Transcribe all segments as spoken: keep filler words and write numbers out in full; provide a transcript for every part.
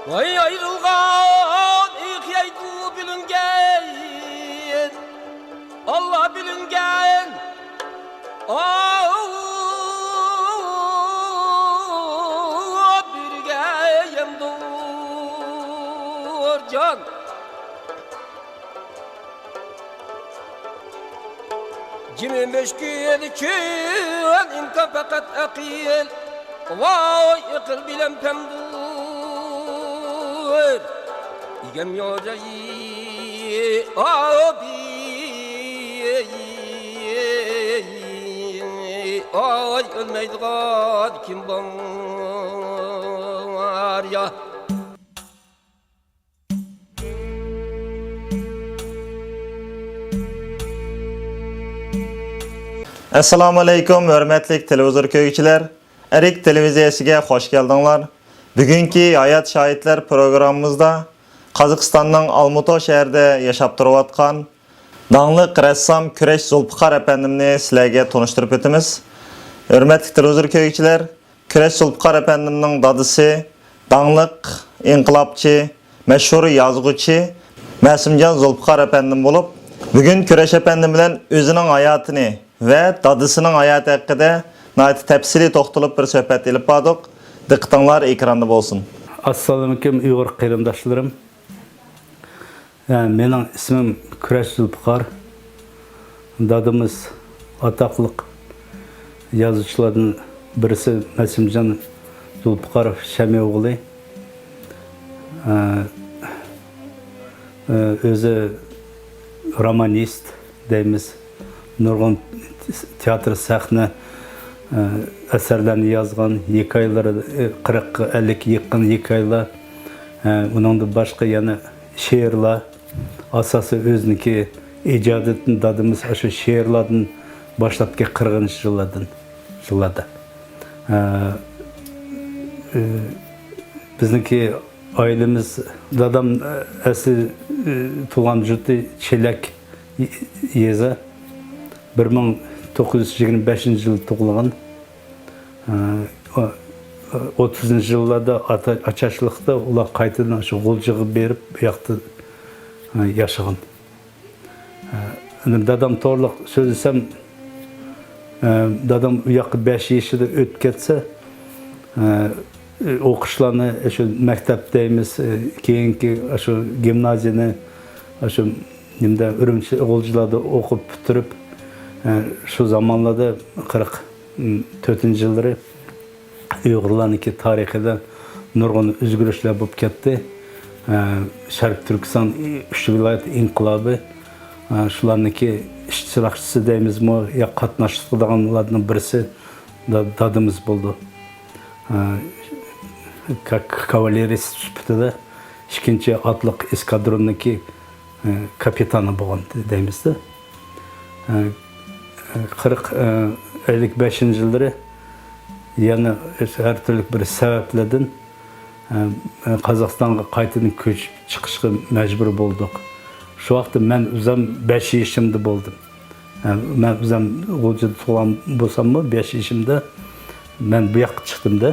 ۋاي ئايرىلغان ئېقىيدۇ بىلىنگەن، ئاللا بىلىنگەن. ئاۋۇ بىرگە يەمدۇر جان. جىمى مۈشكۈل چۈن ئىمكان پەقەت ئەقىل. ۋاي ئەقىل بىلەن پەمدۇر ئىگەم يوجاي. ئاۋۇ بى ئاي ئۆلمەيدىغان كىم بار يا؟ ئەسسالامۇ ئەلەيكۇم، ھۆرمەتلىك تېلېۋىزور كۆرگۈچىلەر! ئەرك تېلېۋىزىيەسىگە خوش كەلدىڭلار. بۈگۈنكى ھايات شاھىتلار پروگراممىمىزدا قازاقىستاننىڭ ئالمۇتا شەھىرىدە ياشاپ تۇرۇۋاتقان داڭلىق رەسسام كۈرەش زۇلپىقار ئەپەندىمنى سىلەرگە تونۇشتۇرۇپ ئۆتىمىز. ھۆرمەتلىك تېلېۋىزور كۆرگۈچىلەر، كۈرەش زۇلپىقار ئەپەندىمنىڭ دادىسى داڭلىق ئىنقىلابچى، مەشھۇر يازغۇچى مەسۇمجان زۇلپىقار ئەپەندىم بولۇپ، بۈگۈن كۈرەش ئەپەندىم بىلەن ئۆزىنىڭ ھاياتىنى ۋە دادىسىنىڭ ھاياتى ھەققىدە ناھايىتى تەپسىلىي توختىلىپ بىر سۆھبەت ئېلىپ باردۇق. دىققىتىڭلار ئېكراندا بولسۇن. ئەسسالامۇئەلەيكۇم، ئۇيغۇر قېرىنداشلىرىم. ھە، مېنىڭ ئىسمىم كۈرەش زۇلپىقار. دادىمىز ئاتاقلىق يازغۇچىلاردىن بىرسى مەسۇمجان زۇلپىقاروف شەمئى ئوغلى. ھە، ئۆزى رومانىست دەيمىز. نۇرغۇن تىياتىر، سەھنە، ئەسەرلەرنى يازغان، ھېكايىلىرى، قىرىققا، ئەللىككە يېقىن ھېكايىلەر. ئۇنىڭدىن باشقا يەنە شېئىرلار. ئاساسىي ئۆزىنىڭكى ئىجادىيىتىنى دادىمىز ئاشۇ شېئىرلاردىن باشلاپتىكەن، قىرىقىنچى يىللاردىن، يىللاردا. بىزنىڭكى ئائىلىمىز، دادام، ئەسلى، تۇغۇلغان يۇرتى چېلەك يېزا. بىر مىڭ توققۇز يۈز يىگىرمە بەشىنچى يىلى تۇغۇلغان. ئوتتۇزىنچى يىللاردا ئاچا-، ئاچارچىلىقتا ئۇلار قايتىدىن شۇ غۇلجىغا بېرىپ، ئۇ ياقتا ياشىغان. ئە، دادام توغرىلىق سۆزلىسەم، ئە، دادام ئۇ ياققا بەش يېشىدا ئۆتۈپ كەتسە، ئە، ئوقۇشلارنى شۇ مەكتەپ دەيمىز، ئە، كېيىنكى شۇ گىمنازىيەنى شۇ نېمىدە، ئۈرۈمچى، غۇلجىلاردا ئوقۇپ پۈتتۈرۈپ، ئە، شۇ زامانلاردا قىرىق تۆتىنچى يىللىرى ئۇيغۇرلارنىڭكى تارىخىدا نۇرغۇن ئۆزگىرىشلەر بولۇپ كەتتى. ئە، شەرقىي تۈركىستان ئۈچ ۋىلايەت ئىنقىلابى، ئە، شۇلارنىڭكى ئىشتىراكچىسى دەيمىزمۇ، يا قاتناشتۇرىدىغانلاردىن بىرسى دا-، دادىمىز بولدى. ئە، ك-، كاۋالېرىست سۈپىتىدە ئىككىنچى ئاتلىق ئېسكادروننىڭكى ئە، كاپىتانى بولغان دەيمىز-دە. ئە، قىرىق، ئە، ئەللىك بەشىنچى يىللىرى يەنە ھەر تۈرلۈك بىر سەۋەبلەردىن، ئە، قازاقىستانغا قايتىدىن كۆچۈپ چىقىشقا مەجبۇر بولدۇق. شۇ ۋاقىتتا مەن ئۆزۈم بەش يېشىمدا بولدۇم. ئە، مەن ئۆزۈم غۇلجىدا تۇغۇلغان بولساممۇ، بەش يېشىمدا مەن بۇ ياققا چىقتىم-دە.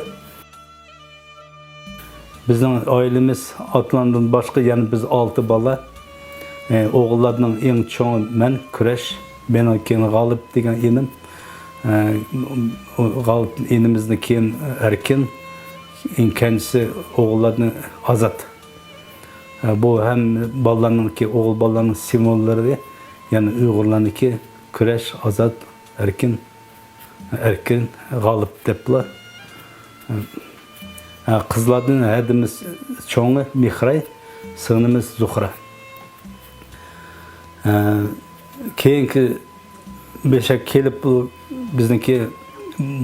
بىزنىڭ ئائىلىمىز ئاتىلارنىڭدىن باشقا يەنە بىز ئالتە بالا. ئە، ئوغۇللارنىڭ ئەڭ چوڭى مەن، كۈرەش، مېنىڭ كېيىن غالىپ دېگەن ئىنىم. ئە، غالىپ ئىنىمىزدىن كېيىن ئەركىن، ئەڭ كەينىسى ئوغۇللاردىن ئازات. ئە، بۇ ھەم بالىلارنىڭكى، ئوغۇل بالىلارنىڭ سىمۋوللىرى، يەنى ئۇيغۇرلارنىڭكى كۈرەش، ئازات، ئەركىن. ئەركىن، غالىپ دەپلا. ھە، قىزلاردىن ھەدىمىز چوڭى مېھراي، سىڭلىمىز زۇخرا. ھە، كېيىنكى بېشى كېلىپ، بۇ بىزنىڭكى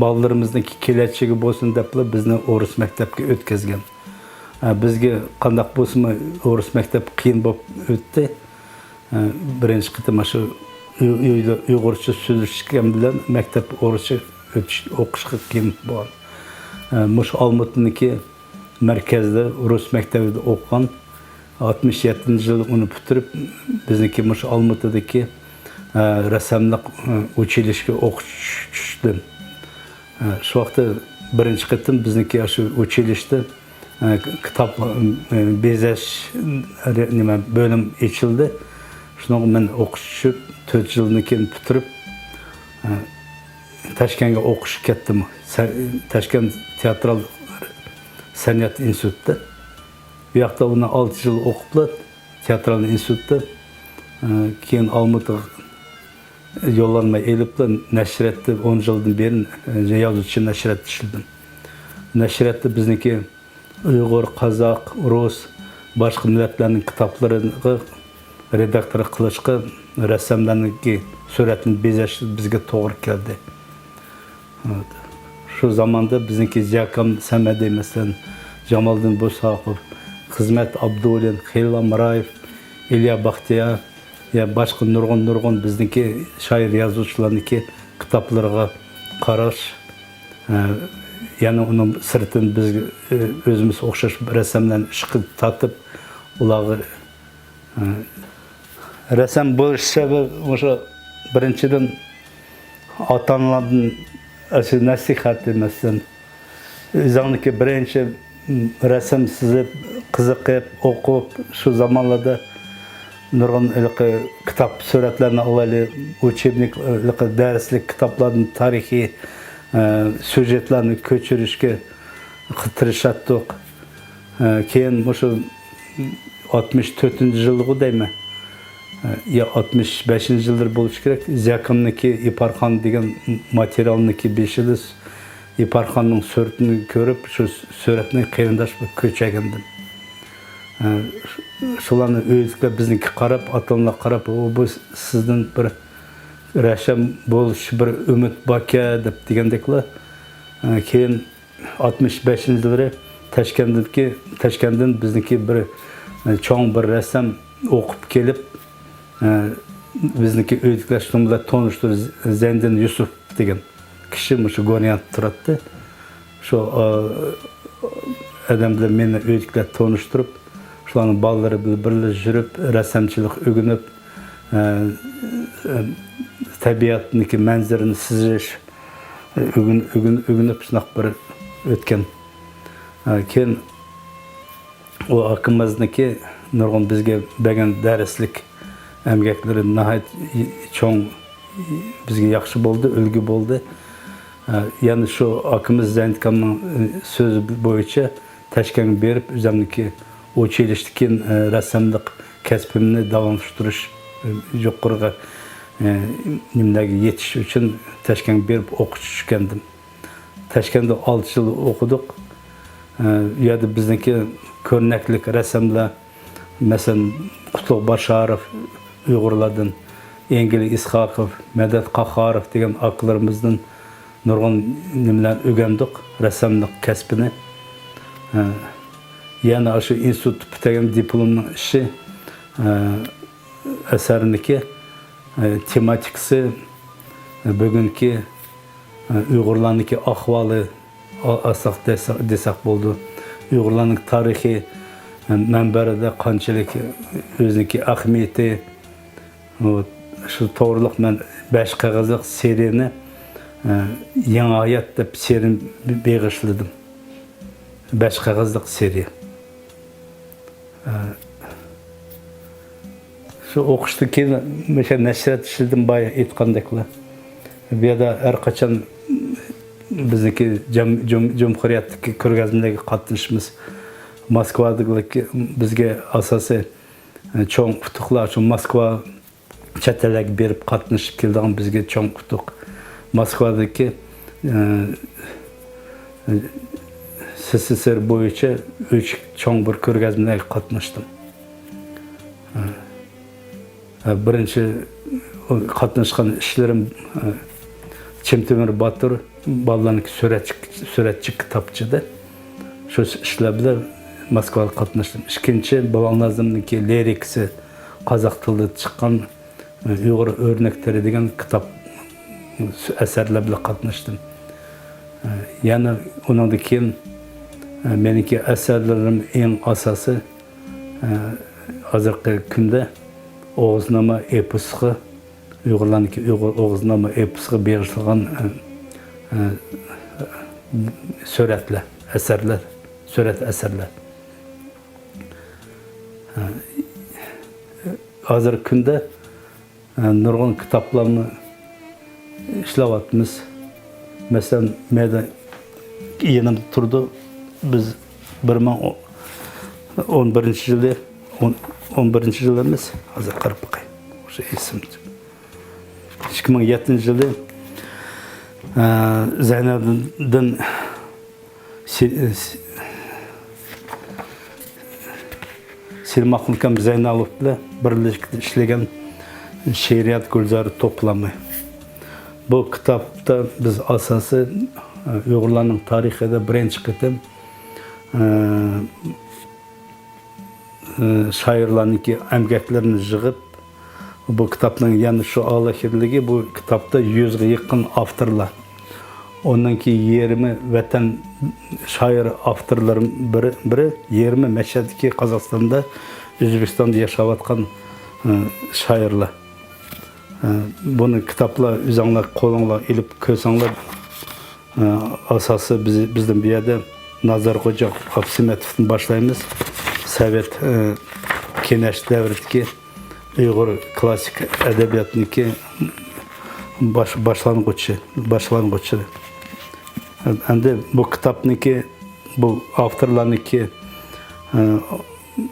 بالىلىرىمىزنىڭكى كېلەچىكى بولسۇن دەپلا بىزنى ئورۇس مەكتەپكە ئۆتكۈزگەن. ھە، بىزگە قانداق بولسىمۇ ئورۇس مەكتەپ قىيىن بولۇپ ئۆتتى. ئە، بىرىنچى قېتىم مۇشۇ ئۆي-، ئۆيدە ئۇيغۇرچە سۆزلىشىشكەن بىلەن مەكتەپ ئورۇسچە ئۆتۈش، ئوقۇشقا قىيىن بولغان. ئە، مۇشۇ ئالمۇتىنىڭكى مەركەزدە رۇس مەكتەۋىدە ئوقۇغان. ئاتمىش يەتتىنچى يىلى ئۇنى پۈتتۈرۈپ، بىزنىڭكى مۇشۇ ئالمۇتىدىكى، ئە، رەسساملىق، ئە، ئۇچىلىشكە ئوقۇش چۈش-، چۈشتۈم. ئە، شۇ ۋاقىتتا بىرىنچى قېتىم بىزنىڭكى شۇ ئۇچىلىشتا، ئە، كىتاب، ئە، بېزەش، ئە، نېمە، بۆلۈم ئېچىلدى. شۇنىڭغا مەن ئوقۇش چۈشۈپ، تۆت يىلدىن كېيىن پۈتتۈرۈپ، ئە، تاشكەنتكە ئوقۇشقا كەتتىم. سە-، تاشكەنت تىياترال سەنئەت ئىنستىتۇتىدا. بۇ ياقتا ئۇنى ئالتە يىل ئوقۇپلا، تىياترال ئىنستىتۇتىدا، ئە، كېيىن ئالمۇتىغا يوللانما ئېلىپلا، نەشرىياتتا ئون يىلدىن بېرى، ئە، يازغۇچى نەشرىياتتا ئىشلىدىم. نەشرىياتتا بىزنىڭكى ئۇيغۇر، قازاق، رۇس، باشقا مىللەتلەرنىڭ كىتابلىرىغا رېداكتورلۇق قىلىشقا، رەسساملارنىڭكى سۈرەتنى بېزەش بىزگە توغرا كەلدى. شۇ زاماندا بىزنىڭكى زىياكام سەمەدى، مەسىلەن، جامالدىن بۇساقوف، خىزمەت ئابدۇلىن، خېلىل ئامرايېف، ئىليا بەختىيار، يا باشقا نۇرغۇن، نۇرغۇن بىزنىڭكى شائىر، يازغۇچىلارنىڭكى كىتابلىرىغا قاراش، ئە، يەنە ئۇنىڭ سىرتىدىن بىز، ئە، ئۆزىمىز ئوخشاش رەسساملارنى ئىشقا تارتىپ، ئۇلارغا، ئە، رەسسام بولۇش سەۋەبى مۇشۇ، بىرىنچىدىن، ئاتا-ئانىلاردىن ئاشۇ نەسىھەت، مەسىلەن، ئۆزۈڭنىڭكى بىرىنچى رەسىم سىزىپ، قىزىقىپ، ئوقۇپ، شۇ زامانلاردا نۇرغۇن ھېلىقى كىتاب، سۈرەتلەرنى ئالايلى، ئۇچېبنىك، ھېلىقى دەرسلىك كىتابلاردىن تارىخىي، ئە، سيۇژېتلارنى كۆچۈرۈشكە تىرىشاتتۇق. ئە، كېيىن مۇشۇ ئاتمىش تۆتىنچى يىلغۇ دەيمەن. يا ئاتمىش بەشىنچى يىللىرى بولۇشى كېرەك. زىياكامنىڭكى ئىپارخان دېگەن ماتېرىيالنىڭكى بېشىدا ئىپارخاننىڭ سۈرىتىنى كۆرۈپ، شۇ سۈرەتنى قېرىنداش بىلەن كۆچۈرگەنىدىم. ئە، شۇلارنى ئۆيدىكىلەر بىزنىڭكى قاراپ، ئاتا-ئانىلار قاراپ، «ئۇ، بۇ سىزدىن بىر رەسسام بولۇش بىر ئۈمىد باركەن» دەپ دېگەندەكلا، ئە، كېيىن ئاتمىش بەشىنچى يىللىرى تاشكەنتتىكى، تاشكەنتتىن بىزنىڭكى بىر، ئە، چوڭ بىر رەسسام ئوقۇپ كېلىپ، ئە، بىزنىڭكى ئۆيدىكىلەر شۇنىڭ بىلەن تونۇشتۇردى، زەينىدىن يۈسۈپ دېگەن كىشى مۇشۇ گونياندا تۇراتتى. شۇ، ئە، ئادەم بىلەن مېنى ئۆيدىكىلەر تونۇشتۇرۇپ، شۇلارنىڭ بالىلىرى بىلەن بىرلىكتە يۈرۈپ، رەسسامچىلىق ئۆگىنىپ، ئە، ئە، تەبىئەتنىڭكى مەنزىرىنى سىزىش، ئۆگىن-، ئۆگىن-، ئۆگىنىپ شۇنداق بىر ئۆتكەن. ئە، كېيىن ئۇ ئاكىمىزنىڭكى نۇرغۇن بىزگە بەرگەن دەرسلىك ئەمگەكلىرى ناھايىتى چوڭ، بىزگە ياخشى بولدى، ئۈلگە بولدى. ئە، يەنە شۇ ئاكىمىز زەينىتكامنىڭ، ئە، سۆزى بويىچە تاشكەنتكە بېرىپ، ئۆزۈمنىڭكى ئۇچىلىشتىن كېيىن، ئە، رەسساملىق كەسپىمنى داۋاملاشتۇرۇش، ئە، يۇقىرىغا، ئە، نېمىلەرگە يېتىش ئۈچۈن تاشكەنتكە بېرىپ ئوقۇش چۈشكەندىم. تاشكەنتتە ئالتە يىل ئوقۇدۇق. ئە، ئۇ يەردە بىزنىڭكى كۆرنەكلىك رەسساملار، مەسىلەن، قۇتلۇق باشاروف ئۇيغۇرلاردىن، ئېنگىل ئىسھاقوف، مەدەت قاھاروف دېگەن ئاكىلىرىمىزدىن نۇرغۇن نېمىلەرنى ئۆگەندۇق، رەسساملىق كەسپىنى. ئە، يەنە ئاشۇ ئىنستىتۇتتا پۈتتۈرگەن دىپلومنىڭ ئىشى، ئە، ئەسەرنىكى، ئە، تېماتىكىسى، ئە، بۈگۈنكى، ئە، ئۇيغۇرلارنىڭكى ئەھۋالى، ئا-، ئالساق دېسە-، دېسەك بولىدۇ. ئۇيغۇرلارنىڭ تارىخى، ئە، مەنبەلەردە قانچىلىك ئۆزىنىڭكى ئەھمىيىتى، ئۇ، شۇ توغرىلىق مەن بەش قەغەزلىك سېرىيەنى، ئە، يېڭى ھايات دەپ سېرىيەنى بېغىشلىدىم. بەش قەغەزلىك سېرىيە. ئە، شۇ ئوقۇشتىن كېيىن مۇشۇ نەشرىيات ئىشلىدىم، بايا ئېيتقاندەكلا. بۇ يەردە ھەر قاچان بىزنىڭكى جەم-، جۇم-، جۇمھۇرىيەتتىكى كۆرگەزمىلەرگە قاتنىشىمىز. موسكۋادىكى بىزگە ئاساسىي، ئە، چوڭ ئۇتۇقلار شۇ موسكۋا، چەت ئەللەرگە بېرىپ قاتنىشىپ كېلىدىغان بىزگە چوڭ ئۇتۇق. موسكۋادىكى، ئە، سسسر بويىچە ئۈچ چوڭ بىر كۆرگەزمىلەرگە قاتناشتىم. ئە، بىرىنچى قاتناشقان ئىشلىرىم، ئە، چىمتىمىر باتۇر بالىلارنىڭكى سۈرەتچى، سۈرەتچى كىتابچىدا شۇ ئىشلار بىلەن موسكۋادا قاتناشتىم. ئىككىنچى، بولات نازىمنىڭكى لىرىكىسى، قازاق تىلىدا چىققان ئۇيغۇر ئۆرنەكلىرى دېگەن كىتاب، ئەسەرلەر بىلەن قاتناشتىم. يەنە ئۇنىڭدىن كېيىن مېنىڭكى ئەسەرلىرىم ئەڭ ئاساسى، ھازىرقى كۈندە ئوغۇزنامە ئېپوسقا، ئۇيغۇرلارنىڭكى ئۇيغۇر ئوغۇزنامە ئېپوسقا بېغىشلىغان سۈرەتلەر، ئەسەرلەر. سۈرەت ئەسەرلەر. ھازىرقى كۈندە نۇرغۇن كىتابلارنى ئىشلەۋاتىمىز. مەسىلەن، مەيدە يېنىمدا تۇرىدۇ. بىز بىر مىڭ ئون بىرىنچى يىلى، ئون، ئون بىرىنچى يىل ئەمەس، ھازىر قاراپ باقاي. ئوشۇ ئېسىمدە. ئىككى مىڭ يەتتىنچى يىلى، ئە، زەينالدىن سى-، سى-، سېلىم ئاخۇنكام زەينالوف بىلەن بىرلىكتە ئىشلىگەن شېئىرىيەت گۈلزارى توپلامى. بۇ كىتابتا بىز ئاساسىي، ئە، ئۇيغۇرلارنىڭ تارىخىدا بىرىنچى قېتىم، ئە، ئى، شائىرلارنىڭكى ئەمگەكلىرىنى يىغىپ، بۇ كىتابنىڭ يەنە شۇ ئالاھىدىلىكى، بۇ كىتابتا يۈزگە يېقىن ئاپتورلار. ئۇنىڭكى يېرىمى ۋەتەن شائىر ئاپتورلىرى بىرى، بىرى، يېرىمى مەشھەدتىكى، قازاقىستاندا، ئۆزبېكىستاندا ياشاۋاتقان، ئى، شائىرلار. ئى، بۇنى كىتابلار ئۆزۈڭلار قولۇڭلار ئېلىپ كۆرسەڭلار، ئاساسى بىز، بىزدىن بۇ يەردە نازار خوجا ئابسىمەتوفنى باشلايمىز. سوۋېت، ئە، كېڭەش دەۋرىدىكى ئۇيغۇر كلاسسىك ئەدەبىياتىنىڭكى باش-، باشلانغۇچى، باشلانغۇچى. ئەمدى بۇ كىتابنىڭكى، بۇ ئاپتورلارنىڭكى، ئە،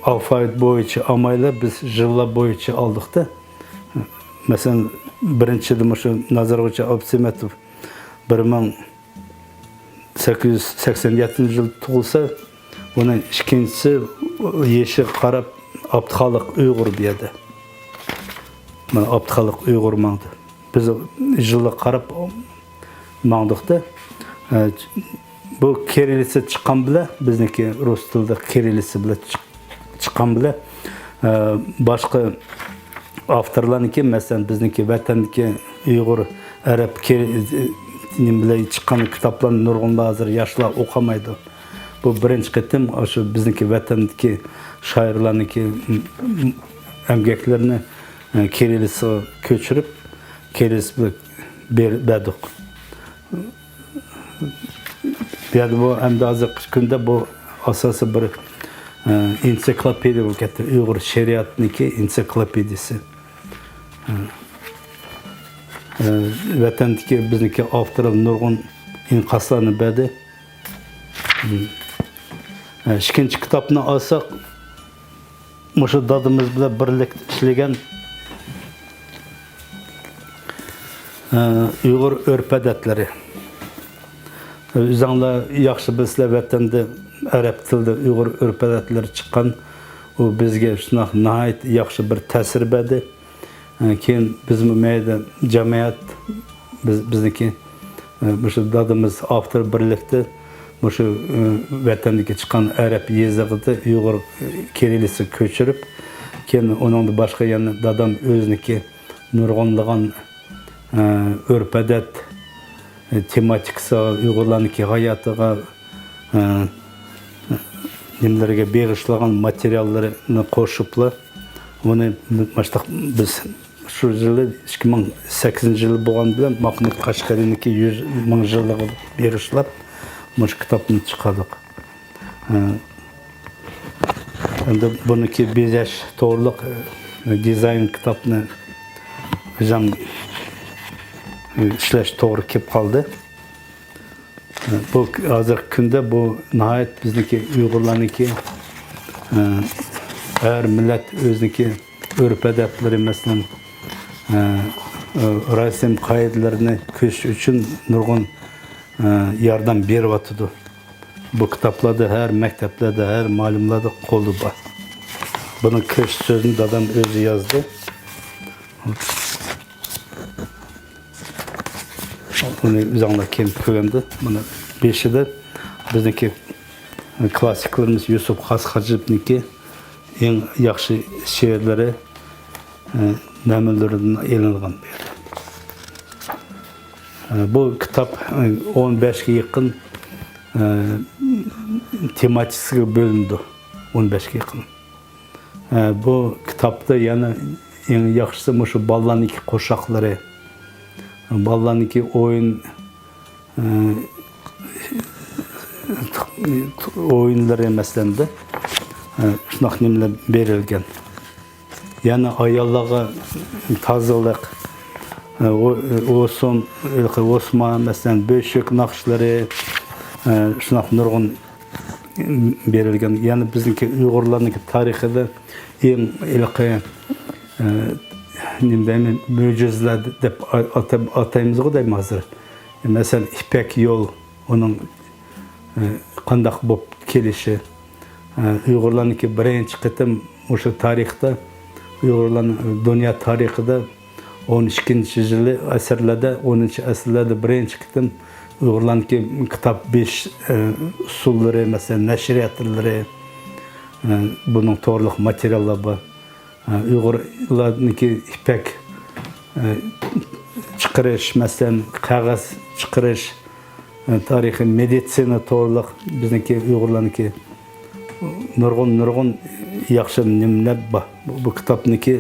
ئالفاۋىت بويىچە ئالمايلا، بىز يىللار بويىچە ئالدۇقتا. مەسىلەن، بىرىنچىدە مۇشۇ نازار خوجا ئابسىمەتوف بىر مىڭ سەككىز يۈز سەكسەن يەتتىنچى يىل تۇغۇلسا، ئۇنىڭ ئىككىنچىسى يېشىغا قاراپ ئابدۇخالىق ئۇيغۇر بۇ يەردە. مانا ئابدۇخالىق ئۇيغۇر ماڭدى. بىز يىلغا قاراپ ماڭدۇقتا. ئە، بۇ كىرىللىتسا چىققان بىلەن، بىزنىڭكى رۇس تىلىدا كىرىللىتسا بىلەن چىق-، چىققان بىلەن، ئە، باشقا ئاپتورلارنىڭكى، مەسىلەن، بىزنىڭكى ۋەتەندىكى ئۇيغۇر، ئەرەب كىر-، نېمە بىلەن چىققان كىتابلارنى نۇرغۇنلار ھازىر ياشلار ئوقۇمايدۇ. بۇ بىرىنچى قېتىم ئاشۇ بىزنىڭكى ۋەتەندىكى شائىرلارنىڭكى ئەمگەكلىرىنى، ئە، كىرىللىتسىغا كۆچۈرۈپ، كىرىللىتسا بىلەن بەر-، بەردۇق. بۇ يەردە بۇ ئەمدى ھازىرقى كۈندە بۇ ئاساسىي بىر، ئە، ئېنسىكلوپېدىيە بولۇپ كەتتى. ئۇيغۇر شېئىرىياتىنىڭكى ئېنسىكلوپېدىيىسى. ئە، ئە، ۋەتەندىكى بىزنىڭكى ئاپتورلار نۇرغۇن ئىنكاسلارنى بەردى. ئە، ئىككىنچى كىتابنى ئالساق، مۇشۇ دادىمىز بىلەن بىرلىكتە ئىشلىگەن، ئە، ئۇيغۇر ئۆرپ-ئادەتلىرى. ئۆزۈڭلار ياخشى بىلىسىلەر، ۋەتەندە ئەرەب تىلىدا ئۇيغۇر ئۆرپ-ئادەتلىرى چىققان. ئۇ بىزگە شۇنداق ناھايىتى ياخشى بىر تەسىر بەردى. ئە، كېيىن بىزمۇ مەيدە جەمئىيەت، بىز، بىزنىڭكى، ئە، مۇشۇ دادىمىز ئاپتور بىرلىكتە مۇشۇ، ئە، ۋەتەندىكى چىققان ئەرەب يېزىقىدا ئۇيغۇر، ئە، كىرىللىسىغا كۆچۈرۈپ، كېيىن ئۇنىڭدىن باشقا يەنە دادام ئۆزىنىڭكى نۇرغۇنلىغان، ئە، ئۆرپ-ئادەت، ئە، تېماتىكىسىغا، ئۇيغۇرلارنىڭكى ھاياتىغا، ئە، نېمىلىرىگە بېغىشلىغان ماتېرىياللىرىنى قوشۇپلا، ئۇنى مۇشۇنداق بىز شۇ يىلى، ئىككى مىڭ سەككىزىنچى يىلى بولغان بىلەن، ماخمۇت قەشقەرىنىڭكى يۈز مىڭ يىللىقىغا بېغىشلاپ مۇشۇ كىتابنى چىقاردۇق. ئە، ئەمدى بۇنىڭكى بېزەش توغرىلىق، ئە، دىزاين كىتابنى ئۆزۈم، ئە، ئىشلەش توغرا كېلىپ قالدى. بۇ ھازىرقى كۈندە بۇ ناھايىتى بىزنىڭكى ئۇيغۇرلارنىڭكى، ئە، ھەر مىللەت ئۆزىنىڭكى ئۆرپ-ئادەتلىرى، مەسىلەن، ئە، ئە، رەسىم قائىدىلىرىنى كۆرۈش ئۈچۈن نۇرغۇن، ئە، ياردەم بېرىۋاتىدۇ. بۇ كىتابلاردا ھەر مەكتەپلەردە، ھەر مۇئەللىملەردە قولدا بار. بۇنىڭ كىرىش سۆزىنى دادام ئۆزى يازدى. ئۇنى ئۆزۈڭلار كېيىن كۆرگەندە، مانا بېشىدا بىزنىڭكى كلاسسىكلىرىمىز يۈسۈپ خاس خاجىپنىڭكى ئەڭ ياخشى شېئىرلىرى، ئە، نەمۇنىلىرىدىن ئېلىنغان بۇ يەردە. ئە، بۇ كىتاب، ئە، ئون بەشكە يېقىن، ئە، تېماتىكىسىغا بۆلۈنىدۇ. ئون بەشكە يېقىن. ئە، بۇ كىتابتا يەنە ئەڭ ياخشىسى مۇشۇ بالىلارنىڭكى قوشاقلىرى. بالىلارنىڭكى ئويۇن، ئە، ئويۇنلىرى، مەسىلەن، شۇنداق نېمىلەر بېرىلگەن. يەنە ئاياللارغا تازىلىق، ئە، ئو-، ئوسۇم، ھېلىقى ئوسما، مەسىلەن، بۆشۈك ناخشىلىرى، ئە، شۇنداق نۇرغۇن بېرىلگەن. يەنە بىزنىڭكى ئۇيغۇرلارنىڭكى تارىخىدا ئەڭ ھېلىقى، ئە، نېمە دەيمەن، مۆجىزىلەر دەپ ئاتاپ-، ئاتايمىزغۇ دەيمەن ھازىر. مەسىلەن، يىپەك يول، ئۇنىڭ، ئە، قانداق بولۇپ كېلىشى، ئە، ئۇيغۇرلارنىڭكى بىرىنچى قېتىم مۇشۇ تارىختا، ئۇيغۇرلارنىڭ دۇنيا تارىخىدا ئون ئىككىنچى يىلى ئەسىرلەردە، ئونىنچى ئەسىرلەردە بىرىنچى قېتىم ئۇيغۇرلارنىڭكى كىتاب بېسىش، ئە، ئۇسۇللىرى، مەسىلەن، نەشرىياتلىرى، ئە، بۇنىڭ توغرىلىق ماتېرىياللار بار. ئۇيغۇرلارنىڭكى يىپەك، ئە، چىقىرىش، مەسىلەن، قەغەز چىقىرىش، ئە، تارىخى، مېدىتسىنا توغرىلىق بىزنىڭكى ئۇيغۇرلارنىڭكى نۇرغۇن، نۇرغۇن ياخشى نېمىلەر بار. بۇ، بۇ كىتابنىڭكى،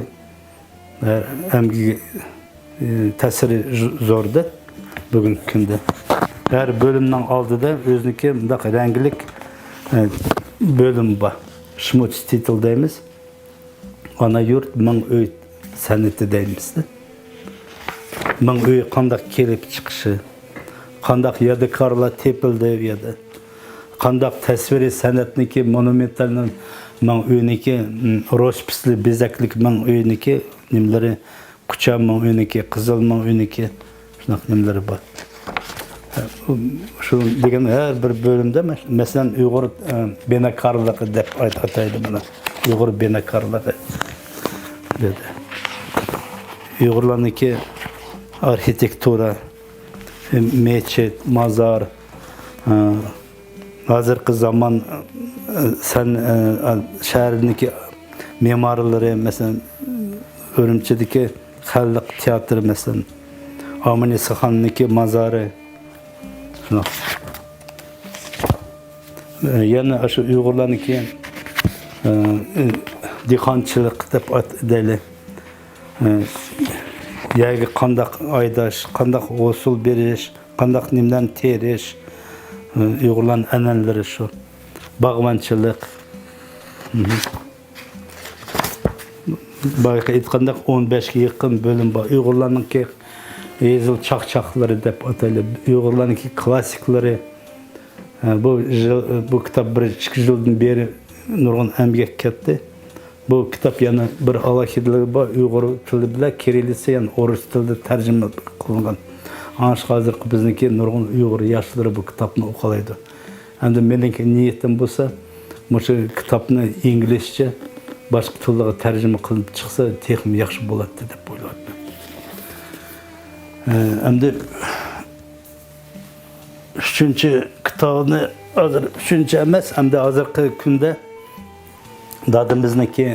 ئە، ئەمگىكى، ئە، تەسىرى زو-، زوردە بۈگۈنكى كۈندە. ھەر بۆلۈمنىڭ ئالدىدا ئۆزىنىڭكى مۇنداق رەڭگىلىك، ئە، بۆلۈم بار. شمۇتستىتل دەيمىز. ئانا يۇرت مىڭ ئۆي سەنئىتى دەيمىز. مىڭ ئۆي قانداق كېلىپ چىقىشى، قانداق يادىكارلار تېپىلدى ئۇ يەردە، قانداق تەسۋىرىي سەنئەتنىكى مونۇمېنتالنىڭ مىڭ ئۆينىكى، م، رоспىسلىق بېزەكلىك مىڭ ئۆينىكى نېمىلىرى، قۇچا مىڭ ئۆينىكى، قىزىل مىڭ ئۆينىكى، شۇنداق نېمىلىرى بار. شۇ دېگەن ھەر بىر بۆلۈمدە، مەس-، مەسىلەن، ئۇيغۇر، ئە، بىناكارلىقى دەپ ئات-، ئاتايدۇ بۇنى. ئۇيغۇر بىناكارلىقى دېدى. ئۇيغۇرلارنىڭكى ئارخىتېكتۇرا، مەسچىت، مازار، ئە، ھازىرقى زامان، ئە، سەن-، ئە، شەھەرنىڭكى مېمارلىرى، مەسىلەن، ئۈرۈمچىدىكى خەلق تىياتىرى، مەسىلەن، ئامىنىسخاننىڭكى مازارى، شۇنداق. ئە، يەنە شۇ ئۇيغۇرلارنىڭكى، ئە، ئە، دېھقانچىلىق دەپ ئات-، دەيلى. ئە، يەرگە قانداق ھەيدەش، قانداق ھوسۇل بېرىش، قانداق نېمىلەرنى تېرىش، ئۇيغۇرلارنىڭ ئەنئەنىلىرى شۇ. باغۋەنچىلىك. بايىقى ئېيتقاندەك، ئون بەشكە يېقىن بۆلۈم بار. ئۇيغۇرلارنىڭكى ھېزىل چاقچاقلىرى دەپ ئاتايلى. ئۇيغۇرلارنىڭكى كلاسسىكلىرى. بۇ يىل، بۇ كىتاب بىر ئىككى يىلدىن بېرى نۇرغۇن ئەمگەك كەتتى. بۇ كىتاب يەنە بىر ئالاھىدىلىكى بار، ئۇيغۇر تىلى بىلەن كىرىللىتسا، يەنى ئورۇس تىلىدا تەرجىمە قىلىنغان. ئاڭا قارىغاندا ھازىرقى بىزنىڭكى نۇرغۇن ئۇيغۇر ياشلىرى بۇ كىتابنى ئوقۇيالايدۇ. ئەمدى مېنىڭكى نىيىتىم بولسا، مۇشۇ كىتابنى ئىنگلىزچە باشقا تىللارغا تەرجىمە قىلىپ چىقسا، تېخىمۇ ياخشى بولاتتى دەپ ئويلايمەن. ئە، ئەمدى ئۈچىنچى كىتابىنى ھازىر، ئۈچىنچى ئەمەس، ئەمدى ھازىرقى كۈندە دادىمىزنىڭكى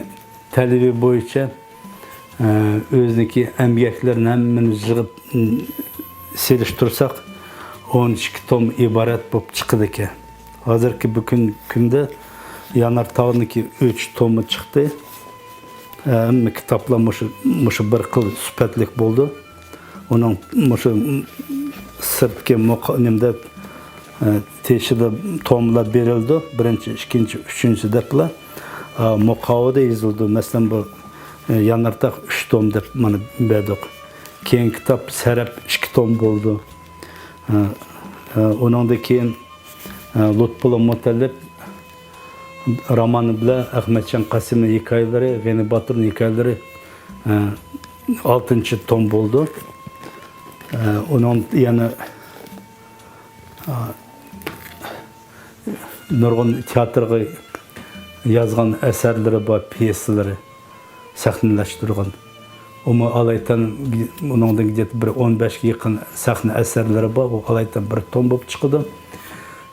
تەلىپى بويىچە، ئە، ئۆزىنىڭكى ئەمگەكلىرىنى ھەممىنى يىغىپ، م، سېلىشتۇرساق، ئون ئىككى توم ئىبارەت بولۇپ چىقىدىكەن. ھازىرقى بۈگۈنكى كۈندە يانار تاغنىڭكى ئۈچ تومى چىقتى. ھەممە كىتابلار مۇشۇ، مۇشۇ بىر خىل سۈپەتلىك بولدى. ئۇنىڭ مۇشۇ سىرتقى مۇق-، نېمىدە، ئە، تېشىدا توملار بېرىلىدۇ. بىرىنچى، ئىككىنچى، ئۈچىنچى دەپلا. ئا، مۇقاۋىدا يېزىلىدۇ. مەسىلەن، بۇ، ئە، يانارتاغ ئۈچ توم دەپ مانا بەردۇق. كېيىن كىتاب سەرەپ ئىككى توم بولدى. ئە، ئە، ئۇنىڭدىن كېيىن، ئە، لۇتپۇللا مۇتەللىپ رومانى بىلەن ئەخمەتجان قاسىمنىڭ ھېكايىلىرى، غېنى باتۇرنىڭ ھېكايىلىرى، ئە، ئالتىنچى توم بولدى. ئە، ئۇنىڭ يەنە، ئە، نۇرغۇن تىياتىرغا يازغان ئەسەرلىرى بار، پيېسىلىرى سەھنىلەشتۈرگەن. ئۇمۇ ئالايىتەن، ئۇنىڭدىن بىر ئون بەشكە يېقىن سەھنە ئەسەرلىرى بار. ئۇ ئالايىتەن بىر توم بولۇپ چىقىدۇ.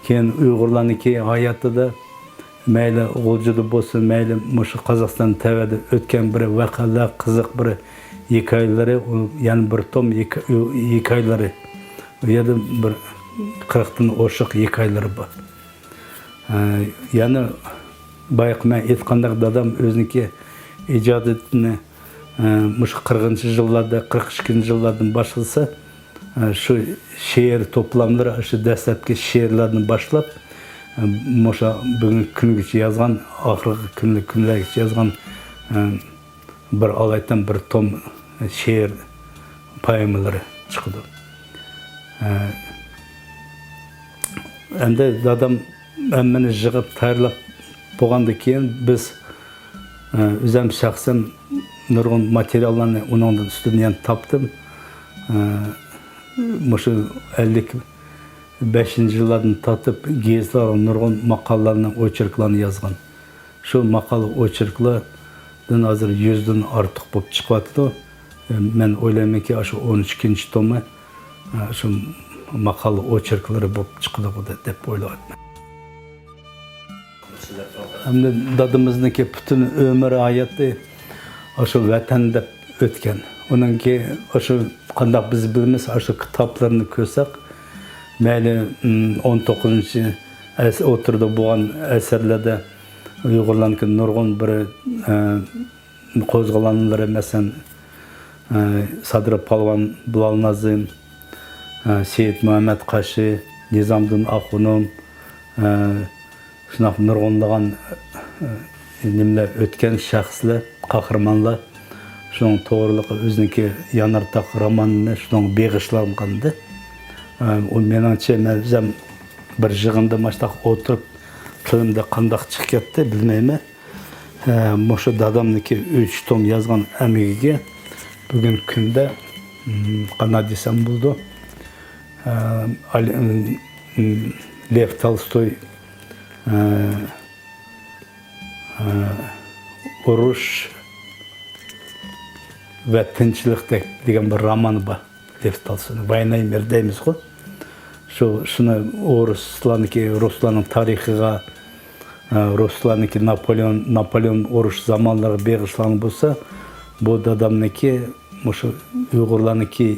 كېيىن ئۇيغۇرلارنىڭكى ھاياتىدا، مەيلى غۇلجىدا بولسۇن، مەيلى مۇشۇ قازاقىستان تەۋەدە ئۆتكەن بىر ۋەقەلەر، قىزىق بىر ھېكايىلىرى، ئۇ يەنە بىر توم ھېكا-، ھېكايىلىرى. ئۇ يەردە بىر قىرىقتىن ئوشۇق ھېكايىلىرى بار. ئە، يەنە بايىقى مەن ئېيتقاندەك، دادام ئۆزىنىڭكى ئىجادىيىتىنى، ئە، مۇشۇ قىرىقىنچى يىللاردا، قىرىق ئىككىنچى يىللاردىن باشلىسا، ئە، شۇ شېئىر توپلاملىرى، شۇ دەسلەپكى شېئىرلاردىن باشلاپ، مۇشۇ بۈگۈنكى كۈنگىچە يازغان، ئاخىرقى كۈنلەر، كۈنلەرگىچە يازغان، ئە، بىر ئالايىتەن بىر توم شېئىر پوئېمىلىرى چىقىدۇ. ئە، ئەمدى دادام ھەممىنى يىغىپ تەييارلاپ بولغاندىن كېيىن، بىز، ئە، ئۆزۈم شەخسەن نۇرغۇن ماتېرىياللارنى ئۇنىڭدىن ئۈستىدىن يەنە تاپتىم. ئە، مۇشۇ ئەللىك بەشىنچى يىللاردىن تارتىپ گېزىتلەرگە نۇرغۇن ماقالىلەرنى، ئوچېركلارنى يازغان. شۇ ماقالە، ئوچېركلاردىن ھازىر يۈزدىن ئارتۇق بولۇپ چىقىۋاتىدۇ. مەن ئويلايمەنكى، ئاشۇ ئون ئىككىنچى تومى، ئە، شۇ ماقالە، ئوچېركلىرى بولۇپ چىقىدىغۇ دەپ ئويلاۋاتىمەن. ئەمدى دادىمىزنىڭكى پۈتۈن ئۆمۈر ھاياتى ئاشۇ ۋەتەن دەپ ئۆتكەن. ئۇنىڭكى ئاشۇ، قانداق بىز بىلىمىز، ئاشۇ كىتابلىرىنى كۆرسەك، مەيلى، ئون توققۇزىنچى ئەس-، ئوتتۇرىدا بولغان ئەسىرلەردە ئۇيغۇرلارنىڭكى نۇرغۇن بىر، ئە، قوزغىلاڭلىرى، مەسىلەن، ئە، سادىر پالۋان، بىلال نازىم، ئە، سېيىت مۇھەممەت قاشى، نىزامدىن ئاخۇنۇم، ئە، شۇنداق نۇرغۇنلىغان، ئە، نېمىلەر ئۆتكەن شەخسلەر، قەھرىمانلار. شۇنىڭ توغرىلىق ئۆزىنىڭكى يانارتاق رومانىنى شۇنىڭغا بېغىشلانغانىدى. ئە، ئۇ مېنىڭچە، مەن ئۆزۈم بىر يىغىندا ماشۇنداق ئولتۇرۇپ، تىلىمدا قانداق چىقىپ كەتتى، بىلمەيمەن. ئە، مۇشۇ دادامنىڭكى ئۈچ توم يازغان ئەمگىكى بۈگۈنكى كۈندە، م، قانداق دېسەم بولىدۇ، ئە، ئالى-، م، م، لېف تولستوي، ئە، ئە، ئۇرۇش ۋە تىنچلىق دەك-، دېگەن بىر رومانى بار. دېتالسىنى، ۋاينايمېر دەيمىزغۇ. شۇ، شۇنى ئورۇسلارنىڭكى، رۇسلارنىڭ تارىخىغا، ئە، رۇسلارنىڭكى ناپولېئون، ناپولېئون ئۇرۇش زامانلىرىغا بېغىشلانغان بولسا، بۇ دادامنىڭكى مۇشۇ ئۇيغۇرلارنىڭكى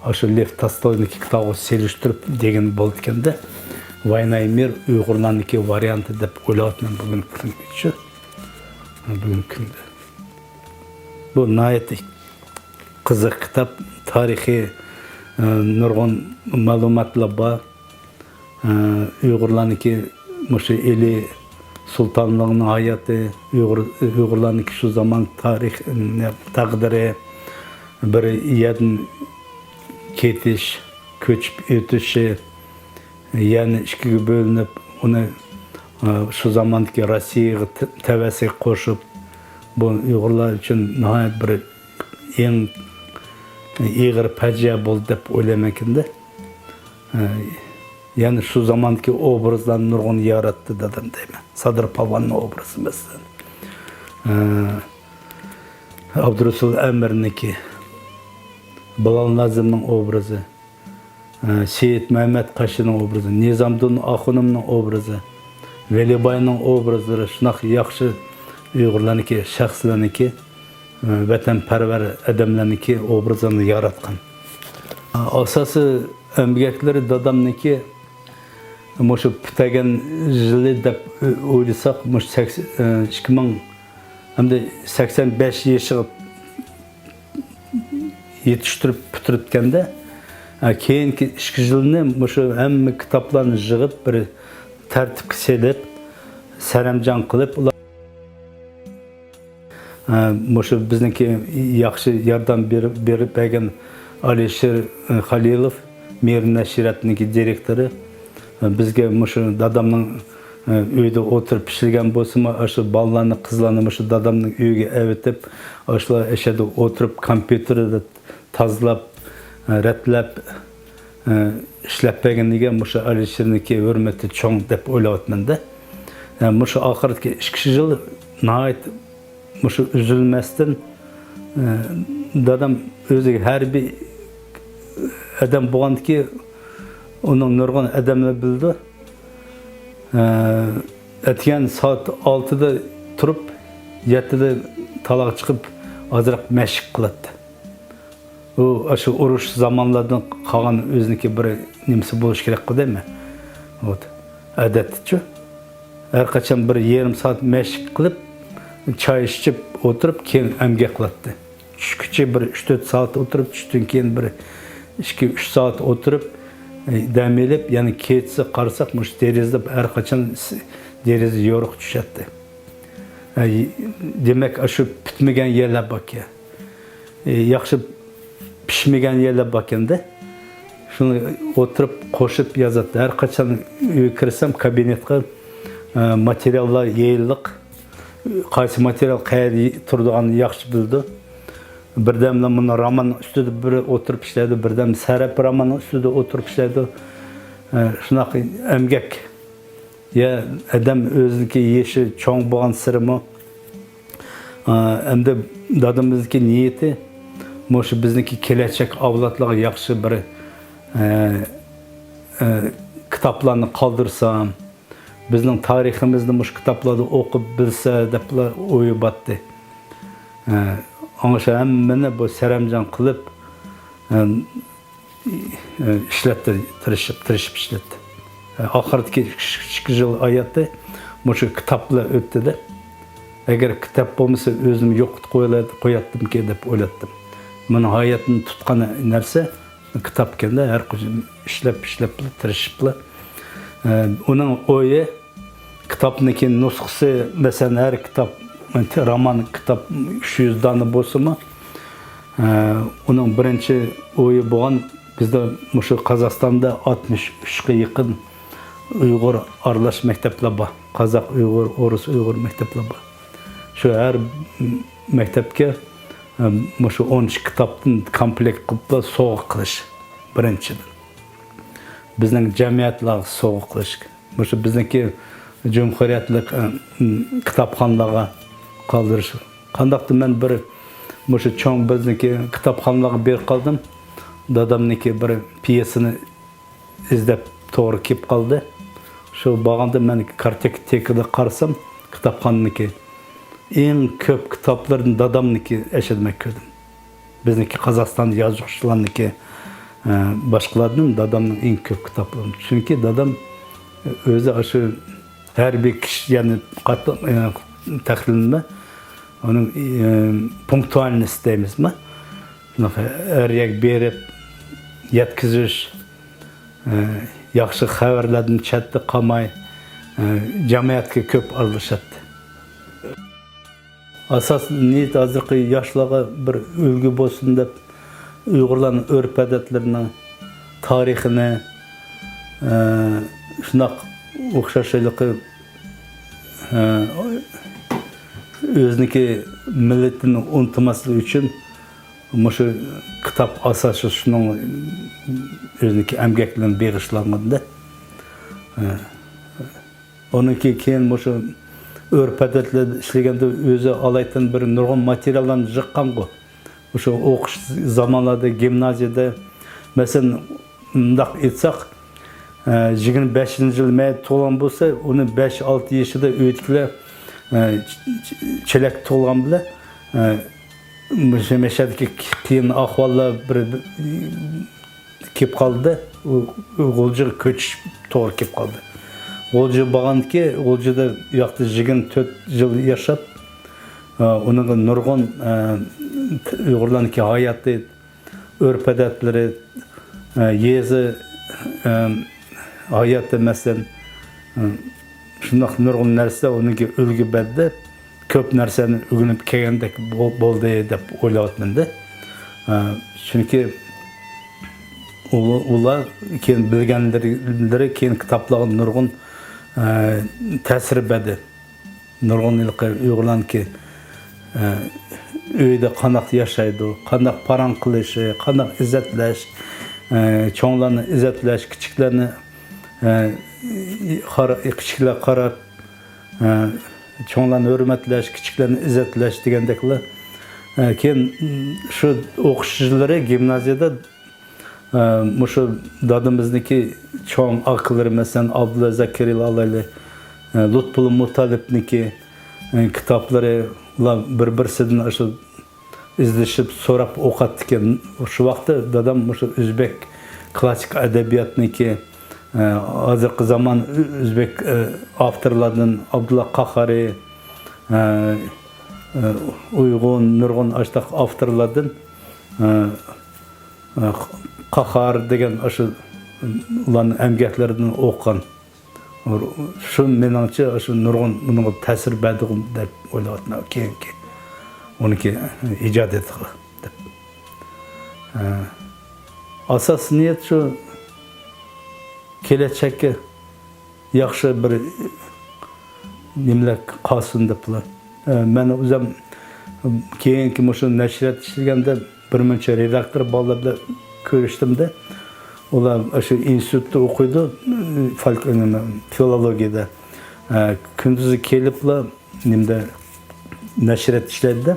ئاشۇ لېف تولستوينىڭكى كىتابىغا سېلىشتۇرۇپ دېگىنى بولىدىكەن-دە. ۋاينايمېر ئۇيغۇرلارنىڭكى ۋارىيانتى دەپ ئويلاۋاتىمەن بۈگۈنكى كۈنگىچە. بۈگۈنكى كۈندە. بۇ ناھايىتى قىزىق كىتاب، تارىخىي، ئە، نۇرغۇن مەلۇماتلار بار. ئە، ئۇيغۇرلارنىڭكى مۇشۇ ئىلى سۇلتانلىقىنىڭ ھاياتى، ئۇيغۇر، ئۇيغۇرلارنىڭكى شۇ زامان تارىخ، نە، تەقدىرى، بىر يەردىن كېتىش، كۆچۈپ ئۆتۈشى، يەرنى ئىككىگە بۆلۈنۈپ، ئۇنى، ئە، شۇ زاماندىكى روسىيەگە تە-، تەۋەسىگە قوشۇپ، بۇ ئۇيغۇرلار ئۈچۈن ناھايىتى بىر ئەڭ ئېغىر پاجىئە بولدى دەپ ئويلايمەنكىن-دە. ئە، يەنى شۇ زاماندىكى ئوبرازلارنى نۇرغۇن ياراتتى دادام دەيمەن. سادىر پالۋاننىڭ ئوبرازى مەسىلەن. ئە، ئابدۇرۇسۇل ئەمىرنىڭكى، بىلال نازىمنىڭ ئوبرازى. ئە، سېيىت مەمەت قاشىنىڭ ئوبرازى، نىزامدىن ئاخۇنۇمنىڭ ئوبرازى، ۋەلىباينىڭ ئوبرازلىرى شۇنداق ياخشى ئۇيغۇرلارنىڭكى، شەخسلەرنىڭكى، ئە، ۋەتەنپەرۋەر ئادەملەرنىڭكى ئوبرازلىرىنى ياراتقان. ئە، ئاساسىي ئەمگەكلىرى دادامنىڭكى مۇشۇ پۈتتۈرگەن يىلى دەپ ئويلىساق، مۇشۇ سەكس-، ئە، ئىككى مىڭ ھەمدە سەكسەن بەش يېشىغا يېتىشتۈرۈپ پۈتتۈرۈپتىكەندە، ئە، كېيىنكى ئىككى يىلنى مۇشۇ ھەممە كىتابلارنى يىغىپ، بىر تەرتىپكە سېلىپ، سەرەمجان قىلىپ، ئۇلار، ئە، مۇشۇ بىزنىڭكى ياخشى ياردەم بېرىپ، بېرىپ بەرگەن ئالىشىر، ئە، خەلىلوف، مېھىر نەشرىياتنىڭكى دىرېكتورى، بىزگە مۇشۇ دادامنىڭ، ئە، ئۆيىدە ئولتۇرۇپ پىشۇرغان بولسىمۇ، ئاشۇ بالىلارنى، قىزلارنى مۇشۇ دادامنىڭ ئۆيىگە ئەۋېتىپ، ئاشۇلار ئەشەدە ئولتۇرۇپ، كومپيۇتېردا تازىلاپ، ئە، رەتلەپ، ئە، ئىشلەپ بەرگىنىگە مۇشۇ ئالىشىرنىڭكى ھۆرمىتى چوڭ دەپ ئويلاۋاتىمەن-دە. ئە، مۇشۇ ئاخىرقى ئىككى يىل ناھايىتى مۇشۇ ئۈزۈلمەستىن، ئە، دادام ئۆزى ھەربىي ئادەم بولغاندىكى، ئۇنىڭ نۇرغۇن ئادەملىرى بىلىدۇ. ئە، ئەتىگەن سائەت ئالتىدا تۇرۇپ، يەتتىدە تالاغا چىقىپ، ئازراق مەشىق قىلاتتى. ئۇ، ئاشۇ ئۇرۇش زامانلاردىن قالغان ئۆزىنىڭكى بىر نېمىسى بولۇشى كېرەك دەيمەن. ۋوت. ئادەتتىچۇ. ھەر قاچان بىر يېرىم سائەت مەشىق قىلىپ، چاي ئىچىپ ئولتۇرۇپ، كېيىن ئەمگەك قىلاتتى. چۈشكىچە بىر ئۈچ تۆت سائەت ئولتۇرۇپ، چۈشتىن كېيىن بىر ئىككى ئۈچ سائەت ئولتۇرۇپ، دەم ئېلىپ، يەنە كېچىسى قارىساق، مۇشۇ دېرىزە ھەر قاچان س-، دېرىزە يورۇق چۈشەتتى. ئە، دېمەك، ئاشۇ پۈتمىگەن يەرلەر باركەن. ئە، ياخشى پىشمىگەن يەرلەر باركەندە، شۇنى ئولتۇرۇپ قوشۇپ يازاتتى. ھەر قاچان ئۆيگە كىرسەم، كابىنېتقا، ئە، ماتېرىياللار يېيىللىق. قايسى ماتېرىيال قەيەردە تۇرىدىغاننى ياخشى بىلىدۇ. بىردەملا مۇنۇ راماننىڭ ئۈستىدە بىر ئولتۇرۇپ ئىشلەيدۇ، بىردەم سەرەپ راماننىڭ ئۈستىدە ئولتۇرۇپ ئىشلەيدۇ. ئە، شۇنداق ئەمگەك. يا ئادەم ئۆزىنىڭكى يېشى چوڭ بولغانسېرىمۇ، ئە، ئەمدى دادىمىزنىڭكى نىيىتى مۇشۇ بىزنىڭكى كېلەچەك ئەۋلادلارغا ياخشى بىر، ئە، ئە، كىتابلارنى قالدۇرسام، بىزنىڭ تارىخىمىزنى مۇشۇ كىتابلاردا ئوقۇپ بىلسە دەپلا ئويى باتتى. ئە، ئاڭشا ھەممىنى بۇ سەرەمجان قىلىپ، ئە، ئە، ئىشلەتتى، تىرىشىپ، تىرىشىپ ئىشلەتتى. ئە، ئاخىرىدىكى ئىككى، ئىككى يىل ھاياتى مۇشۇ كىتابلا ئۆتتىدە. ئەگەر كىتاب بولمىسا ئۆزۈمنى يوقىتىپ قويالا-، قوياتتىمكىن دەپ ئويلاتتىم. مېنىڭ ھاياتنى تۇتقان نەرسە كىتابكەندە، ھەر قاچان ئىشلەپ، ئىشلەپلا، تىرىشىپلا. ئە، ئۇنىڭ ئويى كىتابنىڭكى نۇسخىسى، مەسىلەن، ھەر كىتاب، رومان كىتاب ئۈچ يۈز دانە بولسىمۇ، ئە، ئۇنىڭ بىرىنچى ئويى بولغان، بىزدە مۇشۇ قازاقىستاندا ئاتمىش ئۈچكە يېقىن ئۇيغۇر ئارىلاش مەكتەپلەر بار. قازاق ئۇيغۇر، ئورۇس ئۇيغۇر مەكتەپلەر بار. شۇ ھەر مەكتەپكە، ئە، مۇشۇ ئون ئىككى كىتابتىن كومپلېكت قىلىپلا سوۋغا قىلىش، بىرىنچىدىن. بىزنىڭ جەمئىيەتلەرگە سوۋغا قىلىش. مۇشۇ بىزنىڭكى جۇمھۇرىيەتلىك، ئە، كىتابخانىلارغا قالدۇرۇش. قانداقتۇر مەن بىر مۇشۇ چوڭ بىزنىڭكى كىتابخانىلارغا بېرىپ قالدىم. دادامنىڭكى بىر پيېسىنى ئىزدەپ توغرا كېلىپ قالدى. شۇ بارغاندا مەن كارتوتېكىدا قارىسام، كىتابخانىنىڭكى ئەڭ كۆپ كىتابلىرىدىن دادامنىڭكى ئەشەدە مەن كۆردۈم. بىزنىڭكى قازاقىستاندا يازغۇچىلارنىڭكى، ئە، باشقىلاردىن دادامنىڭ ئەڭ كۆپ كىتابلىرى. چۈنكى دادام ئۆزى ئاشۇ ھەربىي كىشى، يەنى قاتتىق، ئە، تەقلىدمە، ئۇنىڭ، ئە، پونكتۇئالنوست دەيمىزمۇ؟ شۇنداق ھەر يەرگە بېرىپ يەتكۈزۈش، ئە، ياخشى خەۋەرلەردىن چەتتە قالماي، ئە، جەمئىيەتكە كۆپ ئارىلىشاتتى. ئاساس نىيىتى ھازىرقى ياشلارغا بىر ئۈلگە بولسۇن دەپ، ئۇيغۇرلارنىڭ ئۆرپ-ئادەتلىرىنىڭ تارىخىنى، ئە، شۇنداق ئوخشاش ھېلىقى، ئە، ئۆزىنىڭكى مىللىتىنى ئۇنتۇماسلىقى ئۈچۈن مۇشۇ كىتاب ئاساسىي شۇنىڭ ئۆزىنىڭكى ئەمگەكلىرىنى بېغىشلانغاندا. ئە، ئۇنىڭكى كېيىن مۇشۇ ئۆرپ-ئادەتلەردە ئىشلىگەندە ئۆزى ئالايىتەن بىر نۇرغۇن ماتېرىياللارنى يىغقانغۇ. مۇشۇ ئوقۇش زامانلاردا گىمنازىيەدە، مەسىلەن، مۇنداق ئېيتساق، ئە، يىگىرمە بەشىنچى يىل مەيلى تۇغۇلغان بولسا، ئۇنى بەش-ئالتە يېشىدا ئۆيدىكىلەر، ئە، چ-، چ-، چېلەك تۇغۇلغان بىلەن، ئە، مۇشۇ مەشەدىكى قىيىن ئەھۋاللار بىر، بىر كېلىپ قالدى. ئۇ، ئۇ غۇلجىغا كۆچۈش توغرا كېلىپ قالدى. غۇلجىغا بارغاندىكى، غۇلجىدا ئۇ ياقتا يىگىرمە تۆت يىل ياشاپ، ئە، ئۇنىڭغا نۇرغۇن، ئە، ئۇيغۇرلارنىڭكى ھاياتى، ئۆرپ-ئادەتلىرى، ئە، يېزا، ئە، ھاياتى، مەسىلەن، ئە، شۇنداق نۇرغۇن نەرسە ئۇنىڭكى ئۈلگە بەردى. كۆپ نەرسىنى ئۆگىنىپ كەلگەندەك بو-، بولدى دەپ ئويلاۋاتىمەن-دە. ئە، چۈنكى ئۇ-، ئۇلار كېيىن بىلگەنلىرى، كېيىن كىتابلارغا نۇرغۇن، ئە، تەسىر بەردى. نۇرغۇن ھېلىقى ئۇيغۇرلارنىڭكى، ئە، ئۆيدە قانداق ياشايدۇ، قانداق پاراڭ قىلىشى، قانداق ئىززەتلەش، ئە، چوڭلارنى ئىززەتلەش، كىچىكلەرنى، ئە، قارا-، كىچىكلەرگە قاراپ، ئە، چوڭلارنى ھۆرمەتلەش، كىچىكلەرنى ئىززەتلەش دېگەندەكلا. ئە، كېيىن شۇ ئوقۇش يىللىرى گىمنازىيەدە ئە، مۇشۇ دادىمىزنىڭكى چوڭ ئاكىلىرى، مەسىلەن، ئابدۇللا زەكىرىيەلى ئالايلى، ئە، لۇتپۇللا مۇتالىپنىڭكى، ئە، كىتابلىرى، ئۇلار بىر-بىرسىدىن ئاشۇ ئىزدىشىپ، سوراپ ئوقۇيتتىكەن. شۇ ۋاقىتتا دادام مۇشۇ ئۆزبەك كلاسسىك ئەدەبىياتنىڭكى، ئە، ھازىرقى زامان ئۆزبەك، ئە، ئاپتورلاردىن ئابدۇللا قاھارى، ئە، ئە، ئۇيغۇن، نۇرغۇن ئاشۇنداق ئاپتورلاردىن، ئە، قاھار دېگەن ئاشۇ ئۇلارنىڭ ئەمگەكلىرىدىن ئوقۇغان. شۇ مېنىڭچە، شۇ نۇرغۇن ئۇنىڭغا تەسىر بەردىغۇ دەپ ئويلاۋاتىمەن، كېيىنكى ئۇنىڭكى ئىجادىيىتىغا دەپ. ئاساسىي نىيەت شۇ، كېلەچەككە ياخشى بىر نېمىلەر قالسۇن دەپلا. مەن ئۆزۈم كېيىنكى مۇشۇ نەشرىيات ئىشلىگەندە بىر مۇنچە رېداكتور بالىلار بىلەن كۆرۈشتۈم-دە. ئۇلار شۇ ئىنستىتۇتتا ئوقۇيدۇ، فولك-، نېمە، فىلولوگىيەدە. كۈندۈزى كېلىپلا نېمىدە، نەشرىيات ئىشلەيدۇ-دە.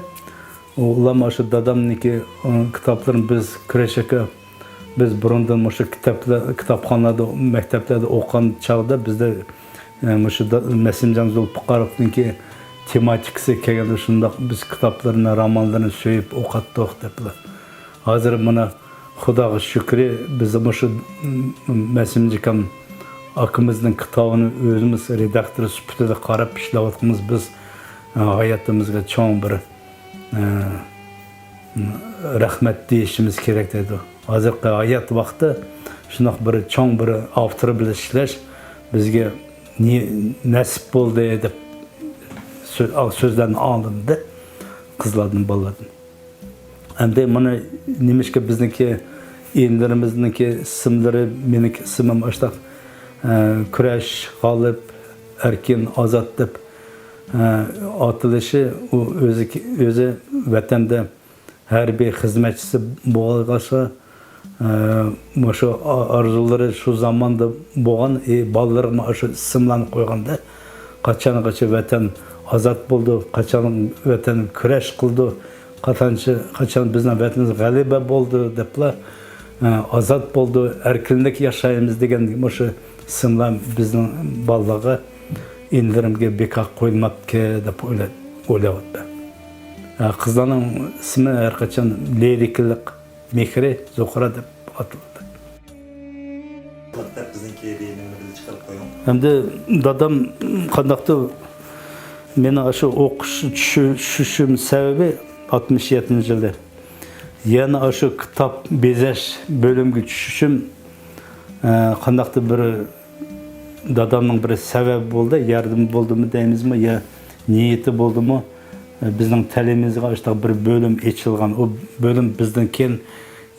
ئۇلار شۇ دادامنىڭكى، ئۇ، كىتابلىرىنى بىز كۈرەش ئاكا، بىز بۇرۇندىن مۇشۇ كىتابلار، كىتابخانىلاردا، مەكتەپلەردە ئوقۇغان چاغدا بىزدە، ئە، مۇشۇ دا-، مەسىمجان زۇلپىقاروۋنىڭكى تېماتىكىسى كەلگەندە شۇنداق بىز كىتابلىرىنى، رومانلىرىنى سۆيۈپ ئوقۇتتۇق دەپلا. ھازىر مانا خۇداغا شۈكرى، بىز مۇشۇ، م-، مەسىمجان ئاكىمىزنىڭ كىتابىنى ئۆزىمىز رېداكتور سۈپىتىدە قاراپ ئىشلەۋاتقىنىمىز بىز، ئە، ھاياتىمىزغا چوڭ بىر ئە، رەھمەت دېيىشىمىز كېرەك دەيدۇ. ھازىرقى ھايات ۋاقتى شۇنداق بىر چوڭ بىر ئاپتور بىلەن ئىشلەش بىزگە نى-، نەسىپ بولدى دەپ سۆ-، سۆزلەرنى ئاڭلىدىم-دە، قىزلاردىن، بالىلاردىن. ئەمدى مانا نېمىشقا بىزنىڭكى ئىنىلىرىمىزنىڭكى ئىسىملىرى، مېنىڭكى ئىسمىم ئاشتاق، ئە، كۈرەش، غالىپ، ئەركىن، ئازاد دەپ ئاتىلىشى، ئۇ ئۆزى، ئۆزى ۋەتەندە ھەربىي خىزمەتچىسى بولغاچقا، مۇشۇ ئارزۇلىرى شۇ زاماندا بولغان، ئى، بالىلىرىغا شۇ ئىسىملارنى قويغاندا، قاچانغىچە ۋەتەن ئازاد بولىدۇ، قاچان ۋەتەن كۈرەش قىلىدۇ، قاچانچە، قاچان بىزنىڭ ۋەتىنىمىز غەلىبە بولىدۇ دەپلا، ئازاد بولىدۇ، ئەركىنلىك ياشايمىز دېگەن مۇشۇ ئىسىملار بىزنىڭ بالىلارغا، ئىنىلىرىمگە بىكار قويۇلماپتىكەن دەپ ئويلا-، ئويلاۋاتىمەن. ھە، قىزلارنىڭ ئىسمى ھەر قاچان لىرىكىلىق مېھرى زۇھرا دەپ ئاتىلىدۇ. دەپ بىزنىڭكى دېگىنىڭنى بىللە چىقىرىپ قويۇڭ. ئەمدى دادام قانداقتۇر مېنىڭ ئاشۇ ئوقۇش چۈشۈ-، چۈشۈشۈم سەۋەبى ئاتمىش يەتتىنچى يىلى يەنە ئاشۇ كىتاب بېزەش بۆلۈمىگە چۈشۈشۈم، ئە، قانداقتۇر بىر دادامنىڭ بىر سەۋەبى بولدى، ياردىمى بولدىمۇ دەيمىزمۇ، يا نىيىتى بولدىمۇ، بىزنىڭ تەلىيىمىزغا ئاشۇنداق بىر بۆلۈم ئېچىلغان. ئۇ بۆلۈم بىزدىن كېيىن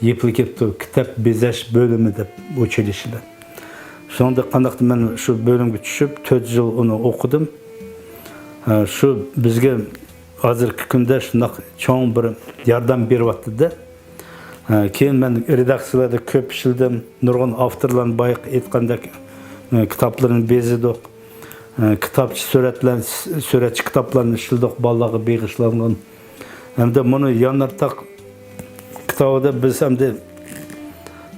يېپىلىپ كېتىپتۇ، كىتاب بېزەش بۆلۈمى دەپ ئۇچرىشىدۇ. شۇنىڭدەك قانداقتۇر مەن شۇ بۆلۈمگە چۈشۈپ، تۆت يىل ئۇنى ئوقۇدۇم. شۇ بىزگە ھازىرقى كۈندە شۇنداق چوڭ بىر ياردەم بېرىۋاتىدۇ. ھە، كېيىن مەن رېداكسىيەلەردە كۆپ ئىشلىدىم. نۇرغۇن ئاپتورلارنى بايىقى ئېيتقاندەك، ھە، كىتابلىرىنى بېزىدۇق. ھە، كىتابچە سۈرەتلەر، سۈرەتچە كىتابلارنى ئىشلىدۇق، بالىلارغا بېغىشلانغان. ھەمدە مۇنۇ يانارتاق كىتابىدا بىز ئەمدى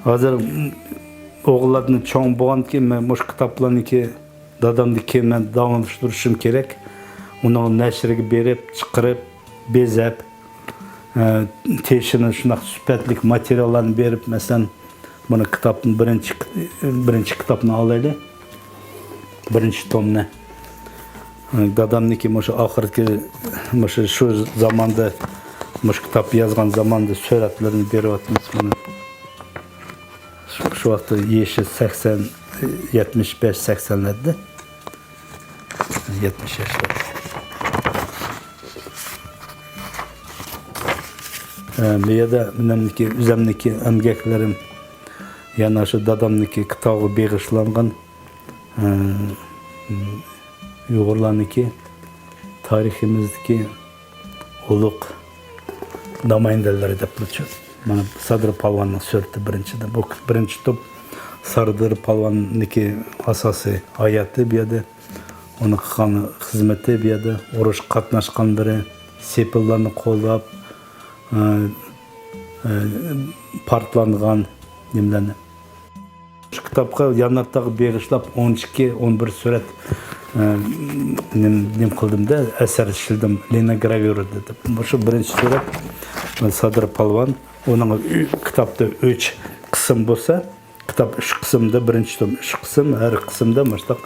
ھازىر ئوغۇللاردىن چوڭ بولغاندىكىن مەن مۇشۇ كىتابلارنىكى دادامدىكى مەن داۋاملاشتۇرۇشۇم كېرەك. ئۇنىڭ نەشرىگە بېرىپ، چىقىرىپ، بېزەپ، ئە، تېشىنى شۇنداق سۈپەتلىك ماتېرىياللارنى بېرىپ، مەسىلەن، مانا كىتابنى بىرىنچى، بىرىنچى كىتابنى ئالايلى. بىرىنچى تومنى. دادامنىڭكى مۇشۇ ئاخىرقى، مۇشۇ، شۇ زاماندا مۇشۇ كىتاب يازغان زاماندا سۈرەتلىرىنى بېرىۋاتىمىز مانا. شۇ، شۇ ۋاقىتتا يېشى سەكسەن، يەتمىش بەش، سەكسەنلەردە. يەتمىش ياشلار. ئە، بۇ يەردە مېنىڭكى، ئۆزۈمنىڭكى ئەمگەكلىرىم، يەنە شۇ دادامنىڭكى كىتابىغا بېغىشلانغان، ئە، ئۇيغۇرلارنىڭكى تارىخىمىزدىكى ئۇلۇغ نامايەندىلىرى دەپلىچۇ. مانا سادىر پالۋاننىڭ سۈرىتى بىرىنچىدە. بۇ بىرىنچى توپ سادىر پالۋاننىڭكى ئاساسىي ھاياتى بۇ يەردە. ئۇنىڭ قىلغان خىزمىتى بۇ يەردە، ئۇرۇشقا قاتناشقانلىرى، سېپىللارنى قوللاپ، ئە، ئە، پارتلانغان نېمىلەرنى. شۇ كىتابقا يانارتاغا بېغىشلاپ ئون ئىككى، ئون بىر سۈرەت، ئە، نېمە، نېمە قىلدىم-دە، ئەسەر ئىشلىدىم، لىنوگراۋيۇرا دېدىم. مۇشۇ بىرىنچى سۈرەت، سادىر پالۋان، ئۇنىڭ ئۈ-، كىتابتا ئۈچ قىسىم بولسا، كىتاب ئۈچ قىسىمدا، بىرىنچى توم ئۈچ قىسىم، ھەر قىسىمدا مۇشۇنداق،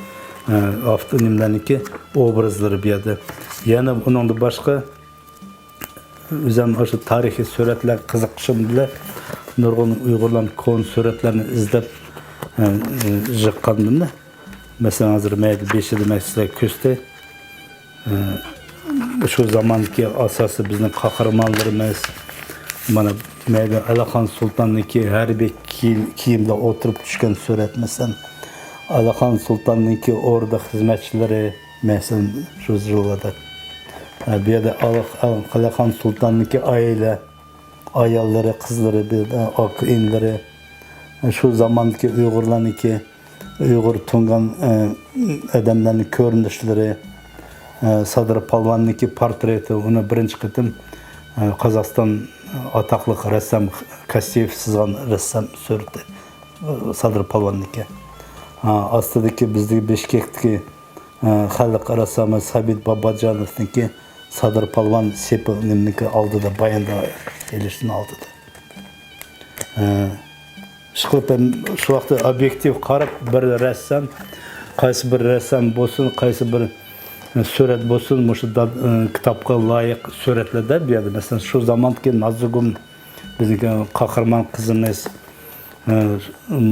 ئە، ئاپتور نېمىلەرنىڭكى ئوبرازلىرى بۇ يەردە. يەنە ئۇنىڭدىن باشقا، ئۆزۈم ئاشۇ تارىخىي سۈرەتلەرگە قىزىقىشىم بىلەن نۇرغۇن ئۇيغۇرلارنىڭ كونا سۈرەتلىرىنى ئىزدەپ، ئە، ئە، يىغقاندىن، مەسىلەن، ھازىر مەيدە بېشىدا مەن سىزلەرگە كۆرسىتەي. ئە، شۇ زاماندىكى ئاساسىي بىزنىڭ قەھرىمانلىرىمىز، مانا، مەيدە ئەلىخان سۇلتاننىڭكى ھەربىي كىيىم، كىيىمدە ئولتۇرۇپ چۈشكەن سۈرەت، مەسىلەن، ئەلىخان سۇلتاننىڭكى ئوردا خىزمەتچىلىرى، مەسىلەن، شۇ يىللاردا. ئە، بۇ يەردە ئەلىخ-، ئەلىخان سۇلتاننىڭكى ئائىلە، ئاياللىرى، قىزلىرى، بىر، ئاكا ئىنىلىرى، شۇ زاماندىكى ئۇيغۇرلارنىڭكى، ئۇيغۇر تۇڭگان، ئە، ئادەملەرنىڭ كۆرۈنۈشلىرى، ئە، سادىر پالۋاننىڭكى پورترېتى، ئۇنى بىرىنچى قېتىم، ئە، قازاقىستان ئاتاقلىق رەسسام كاستيېف سىزغان رەسسام سۈرىتى، ئە، سادىر پالۋاننىڭكى. ئە، ئاستىدىكى بىزدىكى بىشكەكتىكى ئە، خەلق رەسسامى سابىت باباجانوۋنىڭكى سادىر پالۋان سېپى نېمىنىڭكى ئالدىدا، باياندا ئېلىشتىن ئالدىدا. ئە، ئىشقىلىپ، شۇ ۋاقىتتا ئوبيېكتىپ قاراپ، بىر رەسسام، قايسى بىر رەسسام بولسۇن، قايسى بىر سۈرەت بولسۇن، مۇشۇ دا-، ئە، كىتابقا لايىق سۈرەتلەردە بۇ يەردە، مەسىلەن، شۇ زاماندىكى نازۇگۇم، بىزنىڭكى قەھرىمان قىزىمىز، ئە،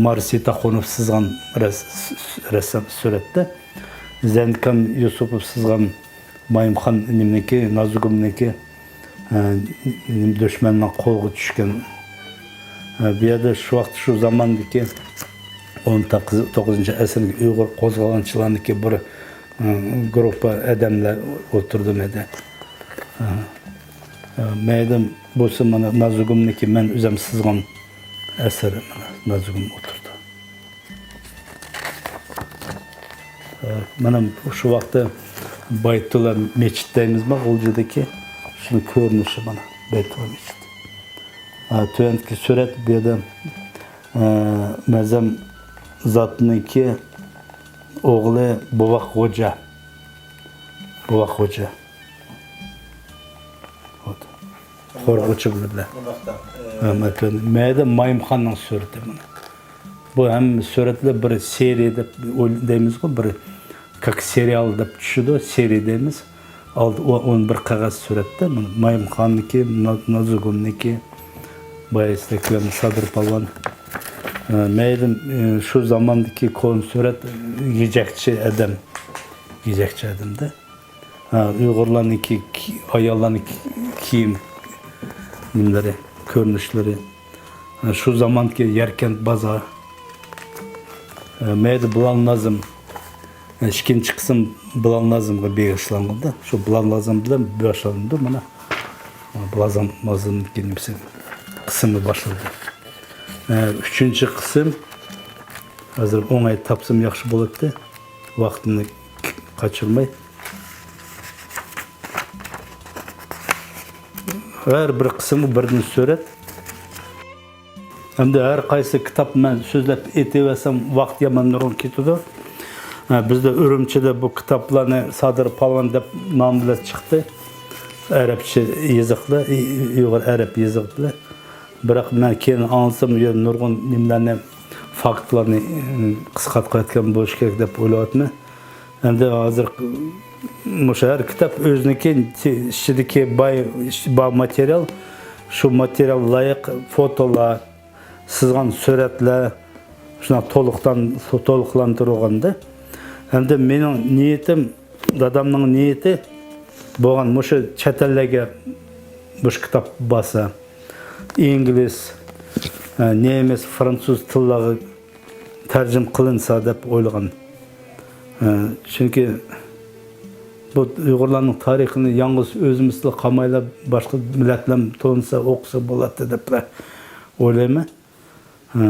مارسى تاخۇنوف سىزغان رەس-، رەسسام سۈرەتتە. زەنكان يۈسۈپوف سىزغان مايمۇخان نېمىنىڭكى، نازۇگۇمنىڭكى، ئە، دۈشمەننىڭ قولىغا چۈشكەن. ئە، بۇ يەردە شۇ ۋاقىت، شۇ زاماندىكى ئون توققۇزىنچى ئەسىردىكى ئۇيغۇر قوزغالغانچىلارنىڭكى بىر، ئە، گۇرۇپپا ئادەملەر ئولتۇردى مەيدە. ئە، ئە، مەيدە بولسا مانا نازۇگۇمنىڭكى مەن ئۆزۈم سىزغان ئەسەر، مانا نازۇگۇم ئولتۇرىدۇ. ئە، مانا شۇ ۋاقىتتا بايتۇللا مەسچىت دەيمىزما، غۇلجىدىكى، شۇنىڭ كۆرۈنۈشى مانا بايتۇللا مەسچىت. ئە، تۆۋەندىكى سۈرەت بۇ يەردە، ئە، مەزەم زاتنىڭكى ئوغلى بوۋاق خوجا. بوۋاق خوجا. خورغۇچى بىلەن. بۇنداقتا، ئە، ھە، مەسىلەن، مەيدە مايمۇخاننىڭ سۈرىتى مانا. بۇ ھەممە سۈرەتلەر بىر سېرىيە دەپ ئويل-، دەيمىزغۇ، بىر كاك سېرىيال دەپ چۈشىدۇ، سېرىيە دەيمىز. ئالدى ئو-، ئون بىر قەغەز سۈرەتتە، مانا، مايمۇخاننىڭكى، نا-، نازۇگۇمنىڭكى، بايا سادىر پالۋان. ئە، مەيدە، ئە، شۇ زاماندىكى كونا سۈرەت، گېجەكچى ئادەم، گېجەكچى ئادەمدە. ھە، ئۇيغۇرلارنىڭكى كى-، ئاياللارنىڭ كى-، كىيىم نېمىلىرى، كۆرۈنۈشلىرى. ھە، شۇ زامانكى ياركەنت بازار. ھە، مەيدە بىلال نازىم. ھە، ئىككىنچى قىسىم بىلال نازىمغا بېغىشلانغاندا، شۇ بىلال نازىم بىلەن باشلىنىدۇ مانا. بىلال نازىمنىڭكى نېمىسى، قىسمى باشلىنىدۇ. ھە، ئۈچىنچى قىسىم، ھازىر ئوڭاي تاپسام ياخشى بولاتتى. ۋاقتىنى قاچۇرماي. ھەر بىر قىسىمغا بىردىن سۈرەت. ئەمدى ھەر قايسى كىتاب مەن سۆزلەپ ئېيتىۋەرسەم، ۋاقىت يامان نۇرغۇن كېتىدۇ. ھە، بىزدە ئۈرۈمچىدە بۇ كىتابلارنى سادىر پالۋان دەپ نام بىلەن چىقتى. ئەرەبچە يېزىقلار، ئۇيغۇر ئەرەب يېزىقلار. بىراق مەن كېيىن ئاڭلىسام، يا نۇرغۇن نېمىلەرنى، فاكتلارنى، ئىم، قىسقارتقان بولۇشى كېرەك دەپ ئويلاۋاتىمەن. ئەمدى ھازىر مۇشۇ ھەر كىتاب ئۆزىنىڭكى ئىچىدىكى باي، بار ماتېرىيال، شۇ ماتېرىيال لايىق فوتولار، سىزغان سۈرەتلەر، شۇنداق تولۇقلان-، تولۇقلاندۇرۇلغاندا. ئەمدى مېنىڭ نىيىتىم، دادامنىڭ نىيىتى بولغان مۇشۇ چەت ئەللەرگە مۇشۇ كىتاب بارسا، ئىنگلىز، ئە، نېمىس، فرانسۇز تىللارغا تەرجىمە قىلىنسا دەپ ئويلىغان. ئە، چۈنكى بۇ ئۇيغۇرلارنىڭ تارىخىنى يالغۇز ئۆزىمىزلا قالمايلا، باشقا مىللەتلەرمۇ تونۇسا، ئوقۇسا بولاتتى دەپلا ئويلايمەن. ھە،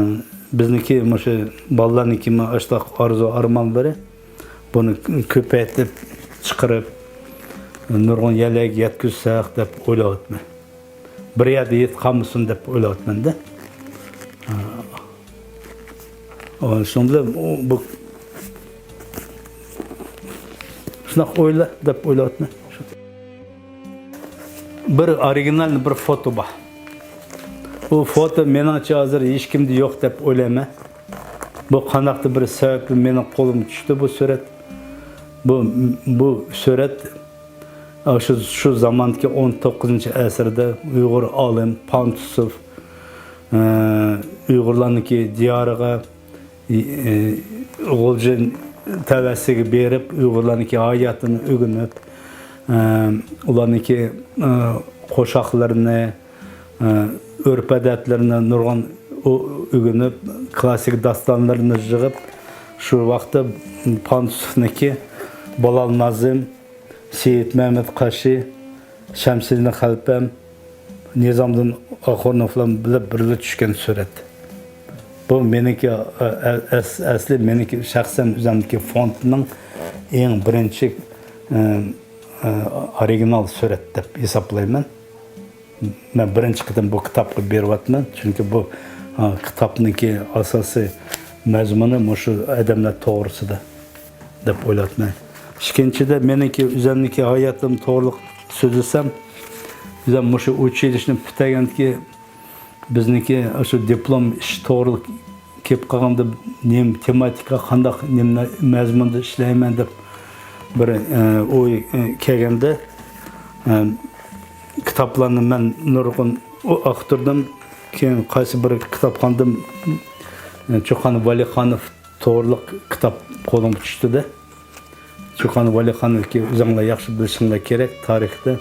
بىزنىڭكى مۇشۇ بالىلارنىڭكى مانا ئاشۇنداق ئارزۇ ئارمانلىرى، بۇنى كۆپەيتىپ چىقىرىپ، نۇرغۇن يەرلەرگە يەتكۈزسەك دەپ ئويلاۋاتىمەن. بىر يەردە يېتىپ قالمىسۇن دەپ ئويلاۋاتىمەن-دە. ھە. شۇنىڭ بىلەن بۇ شۇنداق ئويلا دەپ ئويلاۋاتىمەن. بىر ئورىگىنال بىر فوتو بار. بۇ فوتو مېنىڭچە ھازىر ھېچكىمدە يوق دەپ ئويلايمەن. بۇ قانداقتۇر بىر سەۋەبتىن مېنىڭ قولۇمغا چۈشتى بۇ سۈرەت. بۇ، بۇ سۈرەت شۇ، شۇ زاماندىكى ئون توققۇزىنچى ئەسىردە ئۇيغۇر ئالىم پانتۇسوف، ئە، ئۇيغۇرلارنىڭكى دىيارىغا ئى، غۇلجا تەۋەسىگە بېرىپ، ئۇيغۇرلارنىڭكى ھاياتىنى ئۆگىنىپ، ئى، ئۇلارنىڭكى، ئى، قوشاقلىرىنى، ئى، ئۆرپ-ئادەتلىرىنى نۇرغۇن ئۆ-، ئۆگىنىپ، كلاسسىك داستانلىرىنى يىغىپ، شۇ ۋاقىتتا پانتۇسنىڭكى بىلال نازىم، سېيىت مەمەت قاشى، شەمسىدىن خەلپەم، نىزامدىن ئاخۇنوفلار بىلەن بىرگە چۈشكەن سۈرەت. بۇ مېنىڭكى، ئە-، ئەس-، ئەسلى مېنىڭكى شەخسەن ئۆزۈمنىڭكى فوندنىڭ ئەڭ بىرىنچى، ئە، ئە، ئورىگىنال سۈرەت دەپ ھېسابلايمەن. مەن بىرىنچى قېتىم بۇ كىتابقا بېرىۋاتىمەن، چۈنكى بۇ، ئا، كىتابنىڭكى ئاساسىي مەزمۇنى مۇشۇ ئادەملەر توغرىسىدا دەپ ئويلاپتىمەن. ئىككىنچىدە، مېنىڭكى ئۆزۈمنىڭكى ھاياتىم توغرىلىق سۆزلىسەم، ئۆزۈم مۇشۇ ئۇچىلىشنى پۈتتۈرگەندىكى بىزنىڭكى شۇ دىپلوم ئىش توغرىلىق كېلىپ قالغاندا، نېمە تېماتىكا، قانداق، نېمە مەزمۇندا ئىشلەيمەن دەپ بىر، ئە، ئوي، ئە، كەلگەندە، ئە، كىتابلارنى مەن نۇرغۇن ئاختۇردۇم. كېيىن قايسى بىر كىتابخانىدىن، ئە، چوقان ۋەلىخانوف توغرىلىق كىتاب قولۇمغا چۈشتى-دە. چوقان ۋەلىخانوفنى ئۆزۈڭلار ياخشى بىلىشىڭلار كېرەك. تارىختا،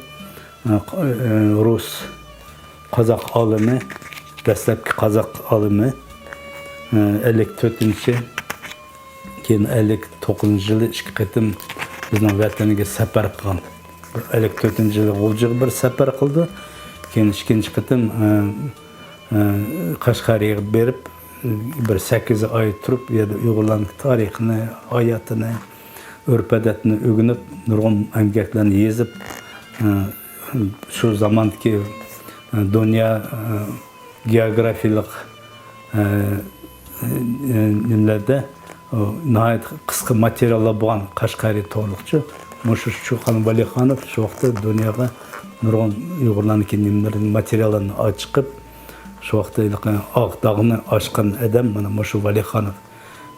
ئە، ق-، ئە، رۇس، قازاق ئالىمى، دەسلەپكى قازاق ئالىمى، ئە، ئەللىك تۆتىنچى، كېيىن ئەللىك توققۇزىنچى يىلى ئىككى قېتىم بىزنىڭ ۋەتەنگە سەپەر قىلغان. ئەللىك تۆتىنچى يىلى غۇلجىغا بىر سەپەر قىلدى. كېيىن ئىككىنچى قېتىم، ئە، ئە، قەشقەرىيەگە بېرىپ، بىر سەككىز ئاي تۇرۇپ، ئۇ يەردە ئۇيغۇرلارنىڭ تارىخىنى، ھاياتىنى، ئۆرپ-ئادەتنى ئۆگىنىپ، نۇرغۇن ئەمگەكلەرنى يېزىپ، شۇ زاماندىكى دۇنيا گېئوگرافىيەلىك نېمىلەردە ناھايىتى قىسقا ماتېرىياللار بولغان قەشقەرىيە توغرىلىقچۇ. مۇشۇ چوقان ۋەلىخانوف شۇ ۋاقىتتا دۇنياغا نۇرغۇن ئۇيغۇرلارنىڭكى نېمىلىرىنى، ماتېرىياللارنى ئاچىقىپ، شۇ ۋاقىتتا ھېلىقى ئاق داغنى ئاچقان ئادەم مانا مۇشۇ ۋەلىخانوف.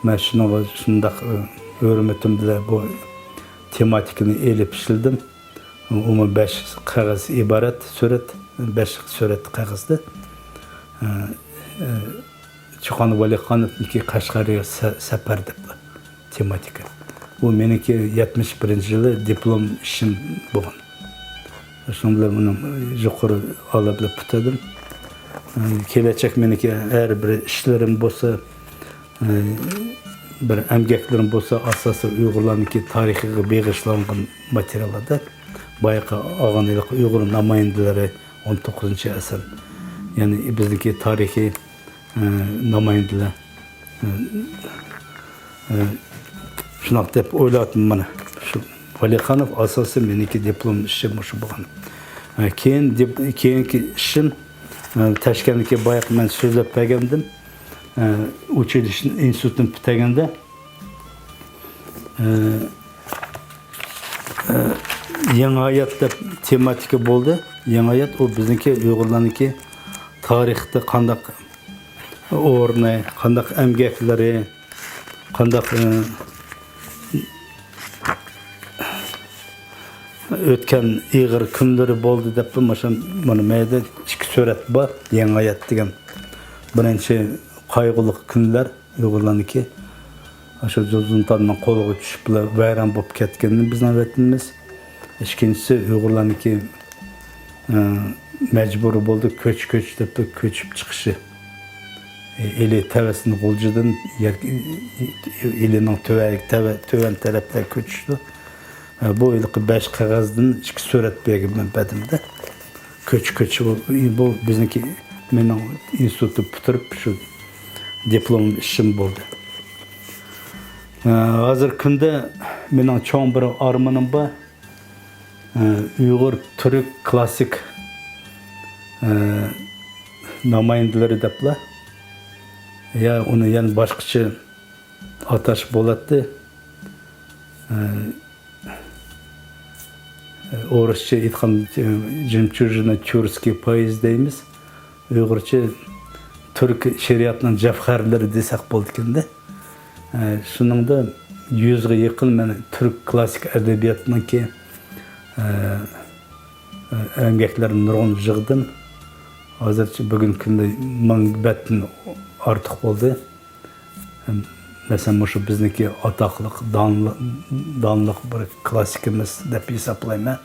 مەن شۇنىڭغا شۇنداق، ئى، ھۆرمىتىم بىلەن بۇ تېماتىكىنى ئېلىپ ئىشلىدىم. ئۇمۇ بەش قەغەز ئىبارەت سۈرەت، بەش سۈرەت قەغەزدە. ئى، ئى، چوقان ۋەلىخانوفنىڭكى قەشقەرگە سە-، سەپەر دەپ تېماتىكا. بۇ مېنىڭكى يەتمىش بىرىنچى يىلى دىپلوم ئىشىم بولغان. شۇنىڭ بىلەن مېنىڭ يۇقىرى ئالا بىلەن پۈتتۈردۈم. كېلەچەك مېنىڭكى ھەر بىر ئىشلىرىم بولسا، بىر ئەمگەكلىرىم بولسا، ئاساسەن ئۇيغۇرلارنىڭكى تارىخىغا بېغىشلانغان ماتېرىياللاردا. بايىقى ئالغان ھېلىقى ئۇيغۇر نامايەندىلىرى، ئون توققۇزىنچى ئەسىر. يەنى بىزنىڭكى تارىخىي ئە، نامايەندىلەر، ئە، ئە، شۇنداق دەپ ئويلاۋاتىمەن مانا. شۇ ۋەلىخانوف ئاساسىي مېنىڭكى دىپلوم ئىشىم مۇشۇ بولغان. ئە، كېيىن دىپ-، كېيىنكى ئىشىم، ئە، تاشكەنتتىكى بايىقى مەن سۆزلەپ بەرگەندىم. ئە، ئۇچىلىشنى ئىنستىتۇتنى پۈتتۈرگەندە، ئە، ئە، يېڭى ھايات دەپ تېماتىكا بولدى. يېڭى ھايات ئۇ بىزنىڭكى ئۇيغۇرلارنىڭكى تارىختا قانداق ئورنى، قانداق ئەمگەكلىرى، قانداق، ئە، ئۆتكەن ئېغىر كۈنلىرى بولدى دەپ مانا مانا مەيدە ئىككى سۈرەت بار. يېڭى ھايات دېگەن بىرىنچى قايغۇلۇق كۈنلەر. ئۇيغۇرلارنىڭكى ئاشۇ زۇلزۇنتاننىڭ قولىغا چۈشۈپلا ۋەيران بولۇپ كەتكىنى بىزنىڭ ۋەتىنىمىز. ئىككىنچىسى، ئۇيغۇرلارنىڭكى، ئە، مەجبۇرىي بولدى، كۆچ، كۆچ دەپ كۆچۈپ چىقىشى. ئە، ئىلى تەۋەسىدىن غۇلجىدىن يەر-، ئىلىنىڭ تۆۋە-، تەۋە-، تۆۋەن تەرەپلەرگە كۆچۈشتى. ئە، بۇ ھېلىقى بەش قەغەزدىن ئىككى سۈرەت بەرگەن مەن بەدىمدە. كۆچ، كۆچ، بۇ، بۇ بىزنىڭكى، مېنىڭ ئىنستىتۇتنى پۈتتۈرۈپ، شۇ دىپلوم ئىشىم بولدى. ئە، ھازىرقى كۈندە مېنىڭ چوڭ بىر ئارمىنىم بار. ئە، ئۇيغۇر تۈرك كلاسسىك، ئە، نامايەندىلىرى دەپلا. يا ئۇنى يەنە باشقىچە ئاتاش بولاتتى. ئورۇسچە ئېيتقان، جېمچۈرژىنە تۈركىي پويېزد دەيمىز. ئۇيغۇرچە تۈرك شېئىرىياتىنىڭ جەۋھەرلىرى دېسەك بولىدىكەندە. شۇنىڭدا يۈزگە يېقىن مەن تۈرك كلاسسىك ئەدەبىياتىنىڭكى ئەمگەكلىرىنى نۇرغۇن يىغدىم. ھازىرچە بۈگۈنكى كۈندە مىڭ بەتتىن ئارتۇق بولدى. ھەم مەسىلەن، مۇشۇ بىزنىڭكى ئاتاقلىق، دانلىق، دانلىق بىر كلاسسىكىمىز دەپ ھېسابلايمەن.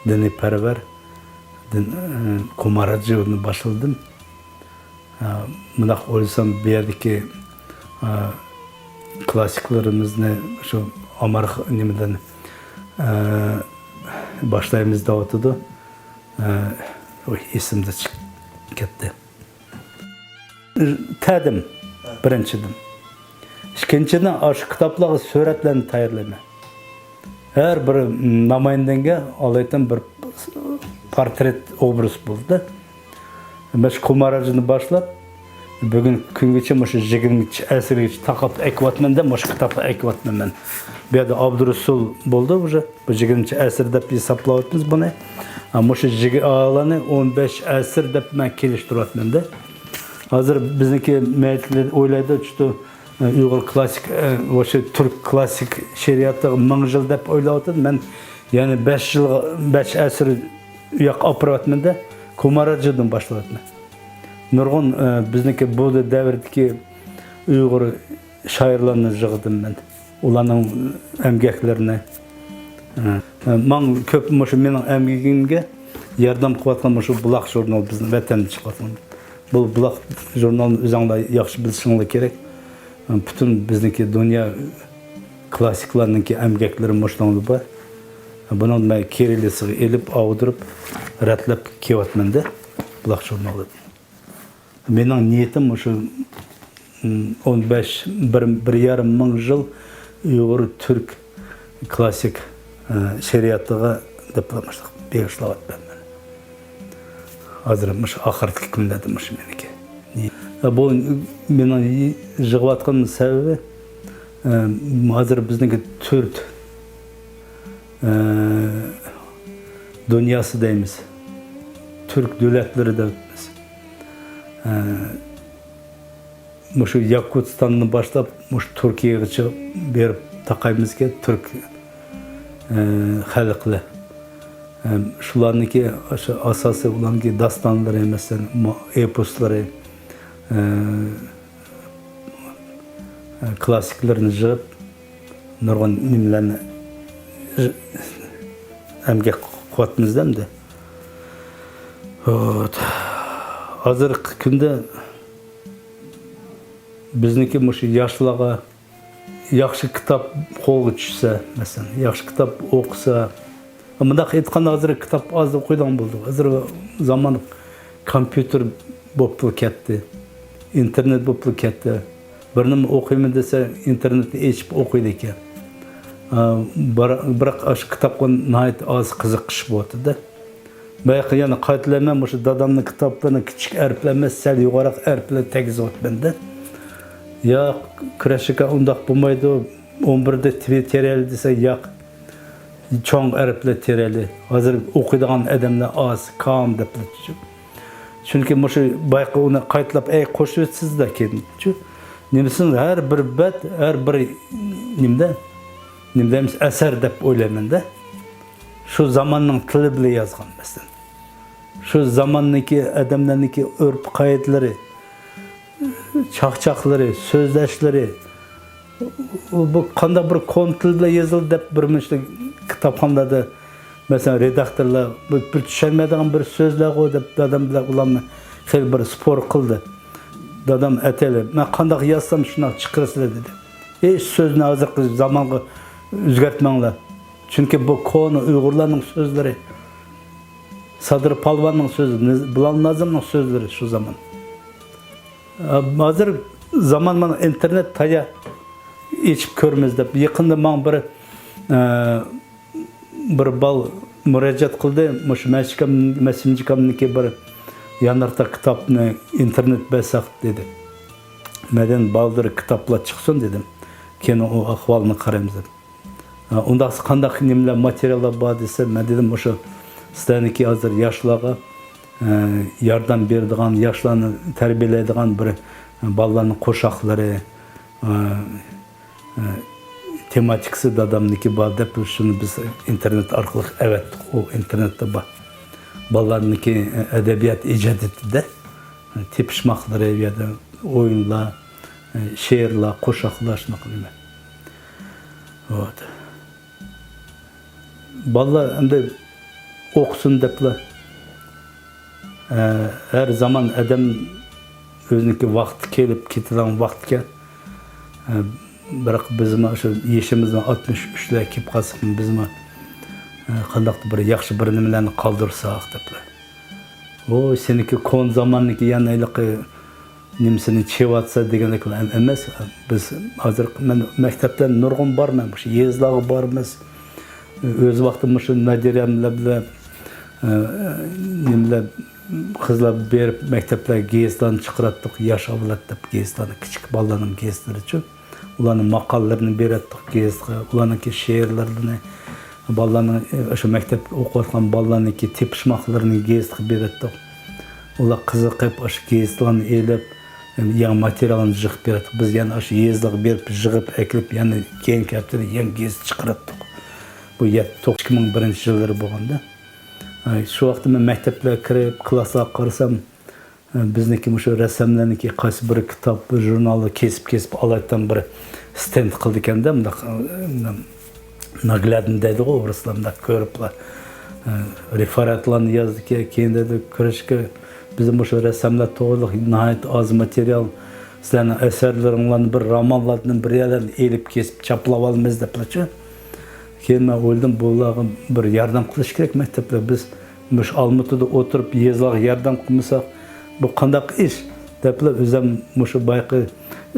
دىنىي پەرۋەر، دىن، ئى، كوماراجىۋنى باشلىدىم. ئە، مۇنداق ئويلىسام، بۇ يەردىكى، ئە، كلاسسىكلىرىمىزنى شۇ ئامارخ-، نېمىدىن، ئە، باشلايمىز دەۋاتىدۇ. ئە، ئۇي، ئېسىمدىن چىقىپ كەتتى. تەدىم، بىرىنچىدىن. ئىككىنچىدىن، ئاشۇ كىتابلارغا سۈرەتلەرنى تەييارلايمەن. ھەر بىر نامايەندەڭگە ئالايىتەن بىر پورترېت ئوبراز بولدى. مەن شۇ كوماراجنى باشلاپ، بۈگۈنكى كۈنگىچە مۇشۇ يىگىرمىنچى ئەسىرگىچە تاقاپ ئەكىۋاتىمەن-دە، مۇشۇ كىتابنى ئەكىۋاتىمەن مەن. بۇ يەردە ئابدۇرۇسۇل بولدى ئۇژې. بۇ يىگىرمىنچى ئەسىر دەپ ھېسابلاۋاتىمىز بۇنى. ھە، مۇشۇ يىگىر-، ئالانى ئون بەش ئەسىر دەپ مەن كېلىشتۈرۈۋاتىمەن-دە. ھازىر بىزنىڭكى مىللەتلەر ئويلايدۇ، چۈشتۇ، ئۇيغۇر كلاسسىك، ئە، مۇشۇ تۈرك كلاسسىك شېئىرىياتىغا مىڭ يىل دەپ ئويلاۋاتىدۇ. مەن يەنە بەش يىلغا، بەش ئەسىر ئۇياققا ئاپىرىۋاتىمەن-دە، كوماراجىدىن باشلاۋاتىمەن. نۇرغۇن، ئە، بىزنىڭكى بۇ دەۋردىكى ئۇيغۇر شائىرلارنى يىغدىم مەن. ئۇلارنىڭ ئەمگەكلىرىنى. ماڭا كۆپ مۇشۇ مېنىڭ ئەمگىكىمگە ياردەم قىلىۋاتقان مۇشۇ بۇلاق ژۇرنال، بىزنىڭ ۋەتەندە چىقىۋاتقان. بۇ بۇلاق ژۇرنالنى ئۆزۈڭلار ياخشى بىلىشىڭلار كېرەك. پۈتۈن بىزنىڭكى دۇنيا كلاسسىكلارنىڭكى ئەمگەكلىرى مۇشۇنىڭدا بار. بۇنىڭ مەن كىرىللىتسىغا ئېلىپ، ئاغدۇرۇپ، رەتلەپ كېلىۋاتىمەن-دە، بۇلاق ژۇرنالىدا. مېنىڭ نىيىتىم مۇشۇ، م، ئون بەش، بىر، بىر يارىم مىڭ يىل ئۇيغۇر تۈرك كلاسسىك، ئە، شېئىرىياتىغا دەپلا مۇشۇنداق بېغىشلاۋاتىمەن. ھازىر مۇشۇ ئاخىرقى كۈنلەردە مۇشۇ مېنىڭكى. ئە، بۇ مېنىڭ يىغىۋاتقان سەۋەبى، ئە، ھازىر بىزنىڭكى تۈرك ئە، دۇنياسى دەيمىز. تۈرك دۆلەتلىرى دەيمىز. ئە، مۇشۇ ياكۇتىستاندىن باشلاپ، مۇشۇ تۈركىيەگىچە بېرىپ تاقايمىزكەن، تۈرك، ئە، خەلقلەر. ئە، شۇلارنىڭكى، ئاشۇ ئاساسىي ئۇلارنىڭكى داستانلىرى، مەسىلەن، مۇ-، ئېپوسلىرى، ئە، كلاسسىكلىرىنى يىغىپ، نۇرغۇن نېمىلەرنى ئەمگەك قىلىۋاتىمىز ئەمدى. ھوت. ھازىرقى كۈندە بىزنىڭكى مۇشۇ ياشلارغا ياخشى كىتاب قولغا چۈشسە، مەسىلەن، ياخشى كىتاب ئوقۇسا، مۇنداق ئېيتقاندا، ھازىر كىتاب ئاز ئوقۇيدىغان بولدۇق. ھازىر زامان كومپيۇتېر بوپلا كەتتى، ئىنتېرنېت بوپلا كەتتى. بىر نېمە ئوقۇيمەن دېسە، ئىنتېرنېتنى ئېچىپ ئوقۇيدىكەن. ئا، بىر-، بىراق ئاشۇ كىتابقا ناھايىتى ئاز قىزىقىش بولۇۋاتىدۇ. بايىقى يەنە قايتىلەيمەن، مۇشۇ دادامنىڭ كىتابلىرىنى كىچىك ھەرپلەر ئەمەس، سەل يۇقىرىراق ھەرپلەر تەگۈزۈۋاتىمەن-دە. ياق، كۈرەش ئاكا، ئۇنداق بولمايدۇ، ئون بىردە تېرەيلى دېسە، ياق. چوڭ ھەرپلەر تېرەيلى. ھازىر ئوقۇيدىغان ئادەملەر ئاز، كام دەپلا. چۈنكى مۇشۇ بايىقى ئۇنى قايتىلاپ، ئەي، قوشۇۋېتىسىز-دە كېيىن. نېمىسىنى، ھەر بىر بەت، ھەر بىر نېمىدە، نېمە دەيمىز، ئەسەر دەپ ئويلايمەن-دە. شۇ زاماننىڭ تىلى بىلەن يازغان، مەسىلەن. شۇ زاماننىڭكى، ئادەملەرنىڭكى ئۆرپ-قائىدىلىرى، چاقچاقلىرى، سۆزلەشلىرى، ئۇ، بۇ قانداق بىر كونا تىل بىلەن يېزىلدى دەپ، بىر مۇنچە كىتابخانىلاردا، مەسىلەن، رېداكتورلار، بۇ بىر چۈشەنمەيدىغان بىر سۆزلەرغۇ دەپ، دادام بىلەن ئۇلارمۇ خېلى بىر سپور قىلدى. دادام، ئەتەيلى، مەن قانداق يازسام، شۇنداق چىقىرىسىلەر، دېدى. ھېچ سۆزنى ھازىرقى زامانغا ئۆزگەرتمەڭلار. چۈنكى بۇ كونا ئۇيغۇرلارنىڭ سۆزلىرى. سادىر پالۋاننىڭ سۆزى، نىز-، بىلال نازىمنىڭ سۆزلىرى شۇ زامان. ئە، ھازىر زامان مانا ئىنتېرنېت تايا ئېچىپ كۆرىمىز دەپ. يېقىندا ماڭا بىر، ئە، بىر بال مۇراجىئەت قىلدى. مۇشۇ مەسىنجىكامنىڭكى بىر يانارتاق كىتابنى ئىنتېرنېت بەرسەك دېدى. مەن دېدىم، بالدۇر كىتابلار چىقسۇن دېدىم. كېيىن ئۇ ئەھۋالىنى قارايمىز دېدىم. ئۇنداقسا قانداق نېمىلەر، ماتېرىياللار بار دېسە، مەن دېدىم، مۇشۇ سىلەرنىڭكى ھازىر ياشلارغا، ئە، ياردەم بېرىدىغان، ياشلارنى تەربىيەلەيدىغان بىر، ئە، بالىلارنىڭ قوشاقلىرى، ئە، ئە، تېماتىكىسى دادامنىڭكى بار دەپ، شۇنى بىز ئىنتېرنېت ئارقىلىق ئەۋەتتۇق. ئۇ ئىنتېرنېتتا بار. بالىلارنىڭكى، ئە، ئەدەبىيات ئىجادىيىتىدە تېپىشماقلىرى، ئۇ يەردە ئويۇنلار، شېئىرلار، قوشاقلار، شۇنداق نېمە. ۋوت. بالىلار ئەمدى ئوقۇسۇن دەپلا، ئە، ھەر زامان ئادەم ئۆزىنىڭكى ۋاقتى كېلىپ كېتىدىغان ۋاقتىكەن. ئە، بىراق بىزمۇ شۇ يېشىمىزمۇ ئاتمىش ئۈچلەرگە كېلىپ قالساق، بىزمۇ، ئە، قانداقتۇر بىر ياخشى بىر نېمىلەرنى قالدۇرساق دەپلا. ۋوي، سېنىڭكى كونا زاماننىڭكى يەنە ھېلىقى نېمىسىنى چېۋاتسا دېگەندەك ئەم-، ئەمەس. بىز ھازىر، مەن مەكتەپلەر نۇرغۇن بارىمەن، مۇشۇ يېزىلارغا بارىمىز. ئۆز ۋاقتىم مۇشۇ نادىرەملەر بىلەن، ئە، نېمىلەر، قىزلار بېرىپ مەكتەپلەرگە گېزىتلارنى چىقىراتتۇق، ياش ئەۋلاد دەپ گېزىتلارنى، كىچىك بالىلارنىڭ گېزىتلىرىچۇ. ئۇلارنىڭ ماقالىلىرىنى بېرەتتۇق گېزىتكە، ئۇلارنىڭكى شېئىرلىرىنى، بالىلارنىڭ، ئاشۇ مەكتەپتە ئوقۇۋاتقان بالىلارنىڭكى تېپىشماقلىرىنى گېزىتكە بېرەتتۇق. ئۇلار قىزىقىپ، ئاشۇ گېزىتلارنى ئېلىپ، يېڭى ماتېرىيالنى يىغىپ بېرەتتۇق. بىز يەنە ئاشۇ يېزىلارغا بېرىپ، يىغىپ ئەكېلىپ، يەنە كېيىنكى ھەپتىدە يېڭى گېزىت چىقىراتتۇق. بۇ يەتتە، توققۇزىنچى يىللىرى بولغاندا. ئاي، شۇ ۋاقىتتا مەن مەكتەپلەرگە كىرىپ، كىلاسلارغا قارىسام، بىزنىڭكى مۇشۇ رەسساملارنىڭكى قايسى بىر كىتاب، بىر ژۇرنالنى كېسىپ-كېسىپ ئالايتتان بىر ستېند قىلىدىكەندە، مۇنداق، ناگلادنى دەيدىغۇ ئورۇسلار، مۇنداق كۆرۈپلا، رېفېراتلارنى يازدىكەن، كېيىن دەيدۇ، كۆرۈشكە، بىز مۇشۇ رەسساملار توغرىلىق ناھايىتى ئاز ماتېرىيال، سىلەرنىڭ ئەسەرلىرىڭلارنى بىر رومانلاردىن بىر يەرلەردىن ئېلىپ كېسىپ چاپلاۋالىمىز دەپلىچۇ. كېيىن مەن ئويلىدىم، بۇلارغا بىر ياردەم قىلىش كېرەك مەكتەپلەر. بىز مۇشۇ ئالمۇتىدا ئولتۇرۇپ يېزىلارغا ياردەم قىلمىساق، بۇ قانداق ئىش؟ دەپلا ئۆزۈم مۇشۇ بايىقى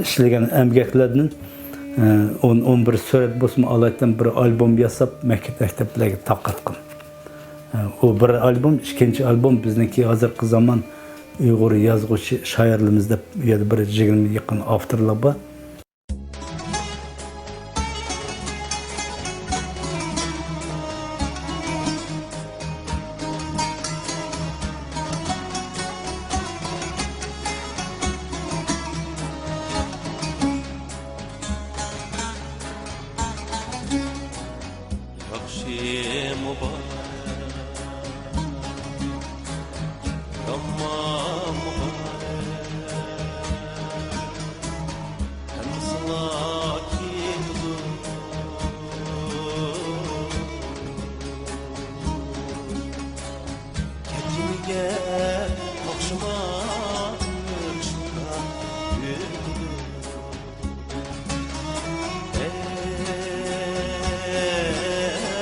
ئىشلىگەن ئەمگەكلەردىن، ئە، ئون، ئون بىر سۈرەت بولسىمۇ ئالايتتىن بىر ئالبوم ياساپ مەكتەپ، مەكتەپلەرگە تارقاتقان. ئە، ئۇ بىر ئالبوم، ئىككىنچى ئالبوم بىزنىڭكى ھازىرقى زامان ئۇيغۇر يازغۇچى شائىرلىرىمىز دەپ، ئۇ يەردە بىر يىگىرمە يېقىن ئاپتورلار بار. ياخشى مۇبارەك، يامان مۇبارەك. ھەممىسىلا كېتىدۇ. كەچمىگەن ئاخشىما ئۆمۈر شۇنداق ئۆتىدۇ.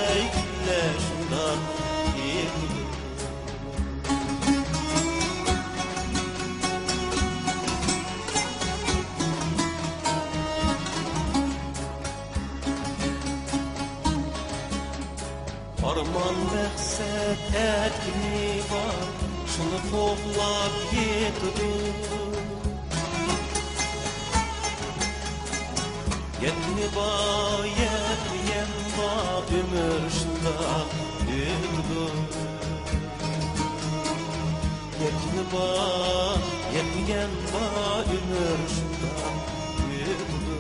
ئەي، كۈنلەر شۇنداق كېتىدۇ. ئارمان مەقسەت ئەتكىنى بار، شۇنى قوغلاپ يېتىدۇ. يەتكىنى بار، يەتمىگەن بار، ئۆمۈر شۇنداق ئۆتىدۇ. يەتكىنى بار، يەتمىگەن بار، ئۆمۈر شۇنداق ئۆتىدۇ.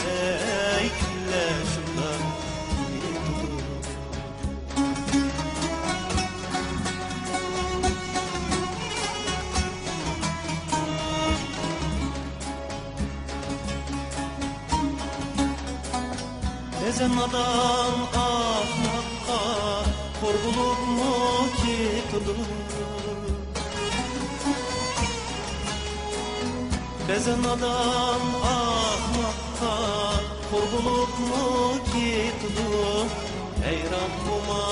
ئەي، كۈنلەر شۇنداق ئۆتىدۇ. بەزەن نادان ئەخمەققە خور بولۇپمۇ كېتىدۇ. بەزەن نادان ئەخمەققە خور بولۇپمۇ كېتىدۇ. ھەيران بولما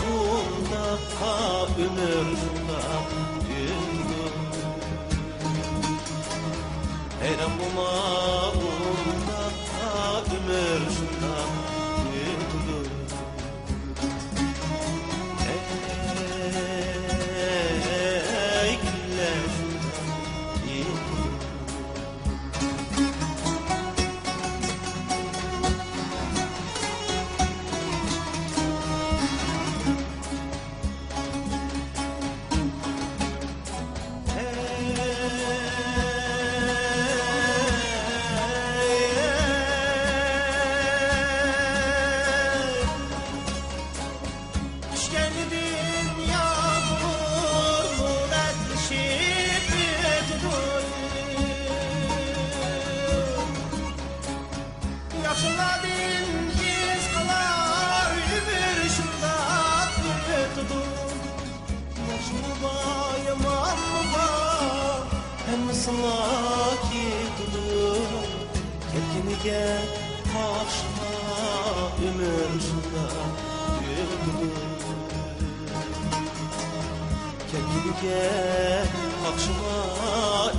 ئۇنداققا، ئۆمۈر شۇنداق ئۆتىدۇ. ھەيران بولما ئۇنداققا، ئۆمۈر شۇنداق ئۆتىدۇ. ئەي، كۈنلەر شۇنداق ئۆتىدۇ. ھەممىسىلا كېتىدۇ، كەتكىنىگە قاقشىما، ئۆمۈر شۇنداق ئۆتىدۇ. كەتكىنىگە قاقشىما،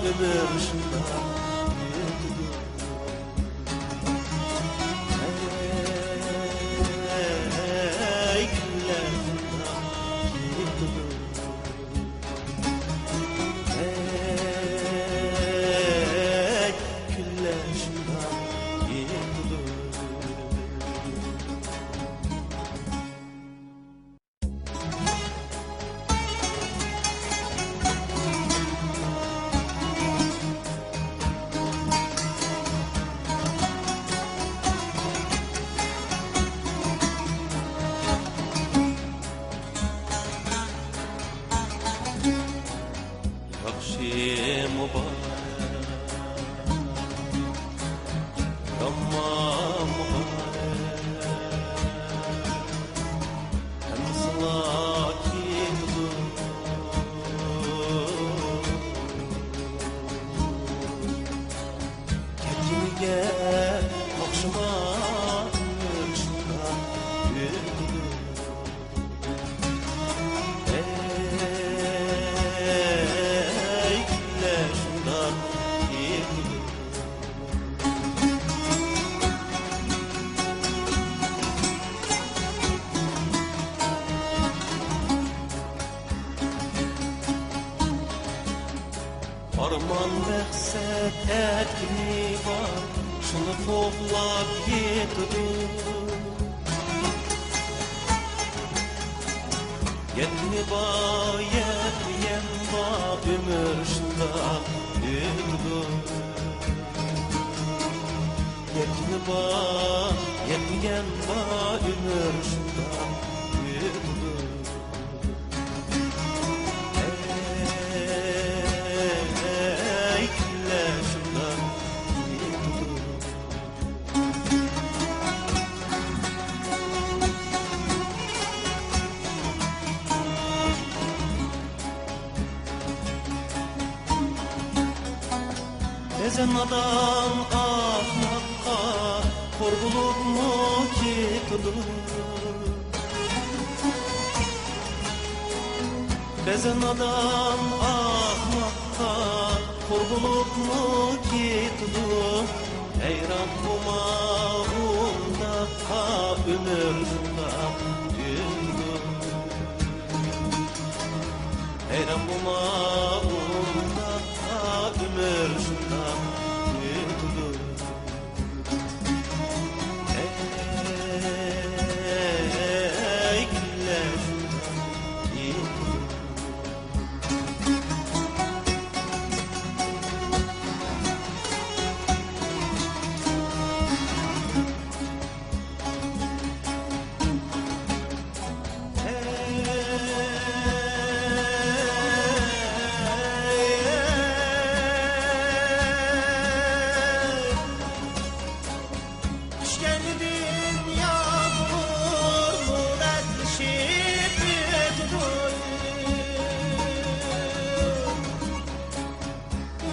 ئۆمۈر شۇنداق ئۆتىدۇ. ھەي، كۈنلەر شۇنداق كېتىدۇ. ھەي، كۈنلەر شۇنداق ئېقىدۇ. ياخشىمۇ بار، يامانمۇ بار، ھەممىسىلا كېتىدۇ. كەتكىنىگە قاقشىما، ئۆمۈر شۇنداق ئۆتىدۇ. ھەي، كۈنلەر شۇنداق ئېقىدۇ. ئارمان مەقسەت ئەتكىنى بار، شۇنى قوغلاپ يېتىدۇ. يەتكىنى بار، يەتمىگەن بار، ئۆمۈر شۇنداق ئۆتىدۇ. يەتكىنى بار، يەتمىگەن بار، ئۆمۈر شۇنداق ئۆتىدۇ. ھەي، كۈنلەر شۇنداق ئېقىدۇ. بەزەن نادان ئەخمەققە خور بولۇپمۇ كېتىدۇ. بەزەن نادان ئەخمەققە خور بولۇپمۇ كېتىدۇ. ھەيران بولما، ئۇنداققا ئۆمۈر شۇنداق ئۆتىدۇ. ھەيران بولما، ئۇنداققا ئۆمۈر شۇنداق ئۆتىدۇ. ھەي، كۈنلەر شۇنداق ئۆتىدۇ. چۈشكەندىن يامغۇرمۇ رەتلىشىپ ئۆتىدۇ.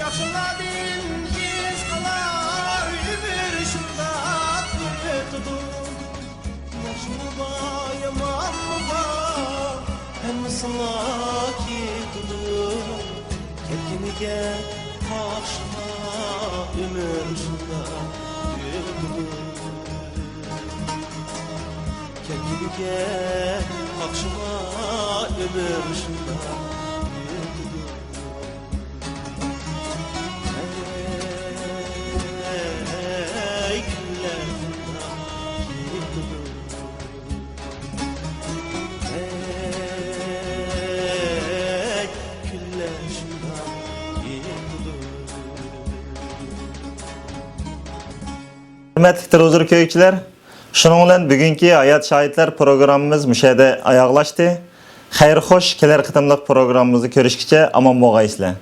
ياخشىلاردىن ئىز قالار، ئۆمۈر شۇنداق ئۆتىدۇ. ياخشىمۇ بار، يامانمۇ بار، ھەممىسىلا كېتىدۇ. كەتكىنىگە قاقشىما، ئۆمۈر شۇنداق ئۆتىدۇ. كەتكىنىگە قاقشىما، ئۆمۈر شۇنداق ئۆتىدۇ. ھەي، كۈنلەر شۇنداق ئېقىدۇ. ھەي، كۈنلەر شۇنداق ئېقىدۇ. ھۆرمەتلىك تېلېۋىزور كۆرگۈچىلەر، شۇنىڭ بىلەن بۈگۈنكى ھايات شاھىتلار پروگراممىمىز مۇشۇ يەردە ئاياغلاشتى. خەير خوش، كېلەر قېتىملىق پروگراممىمىزدا كۆرۈشكىچە ئامان بولغايسىلەر.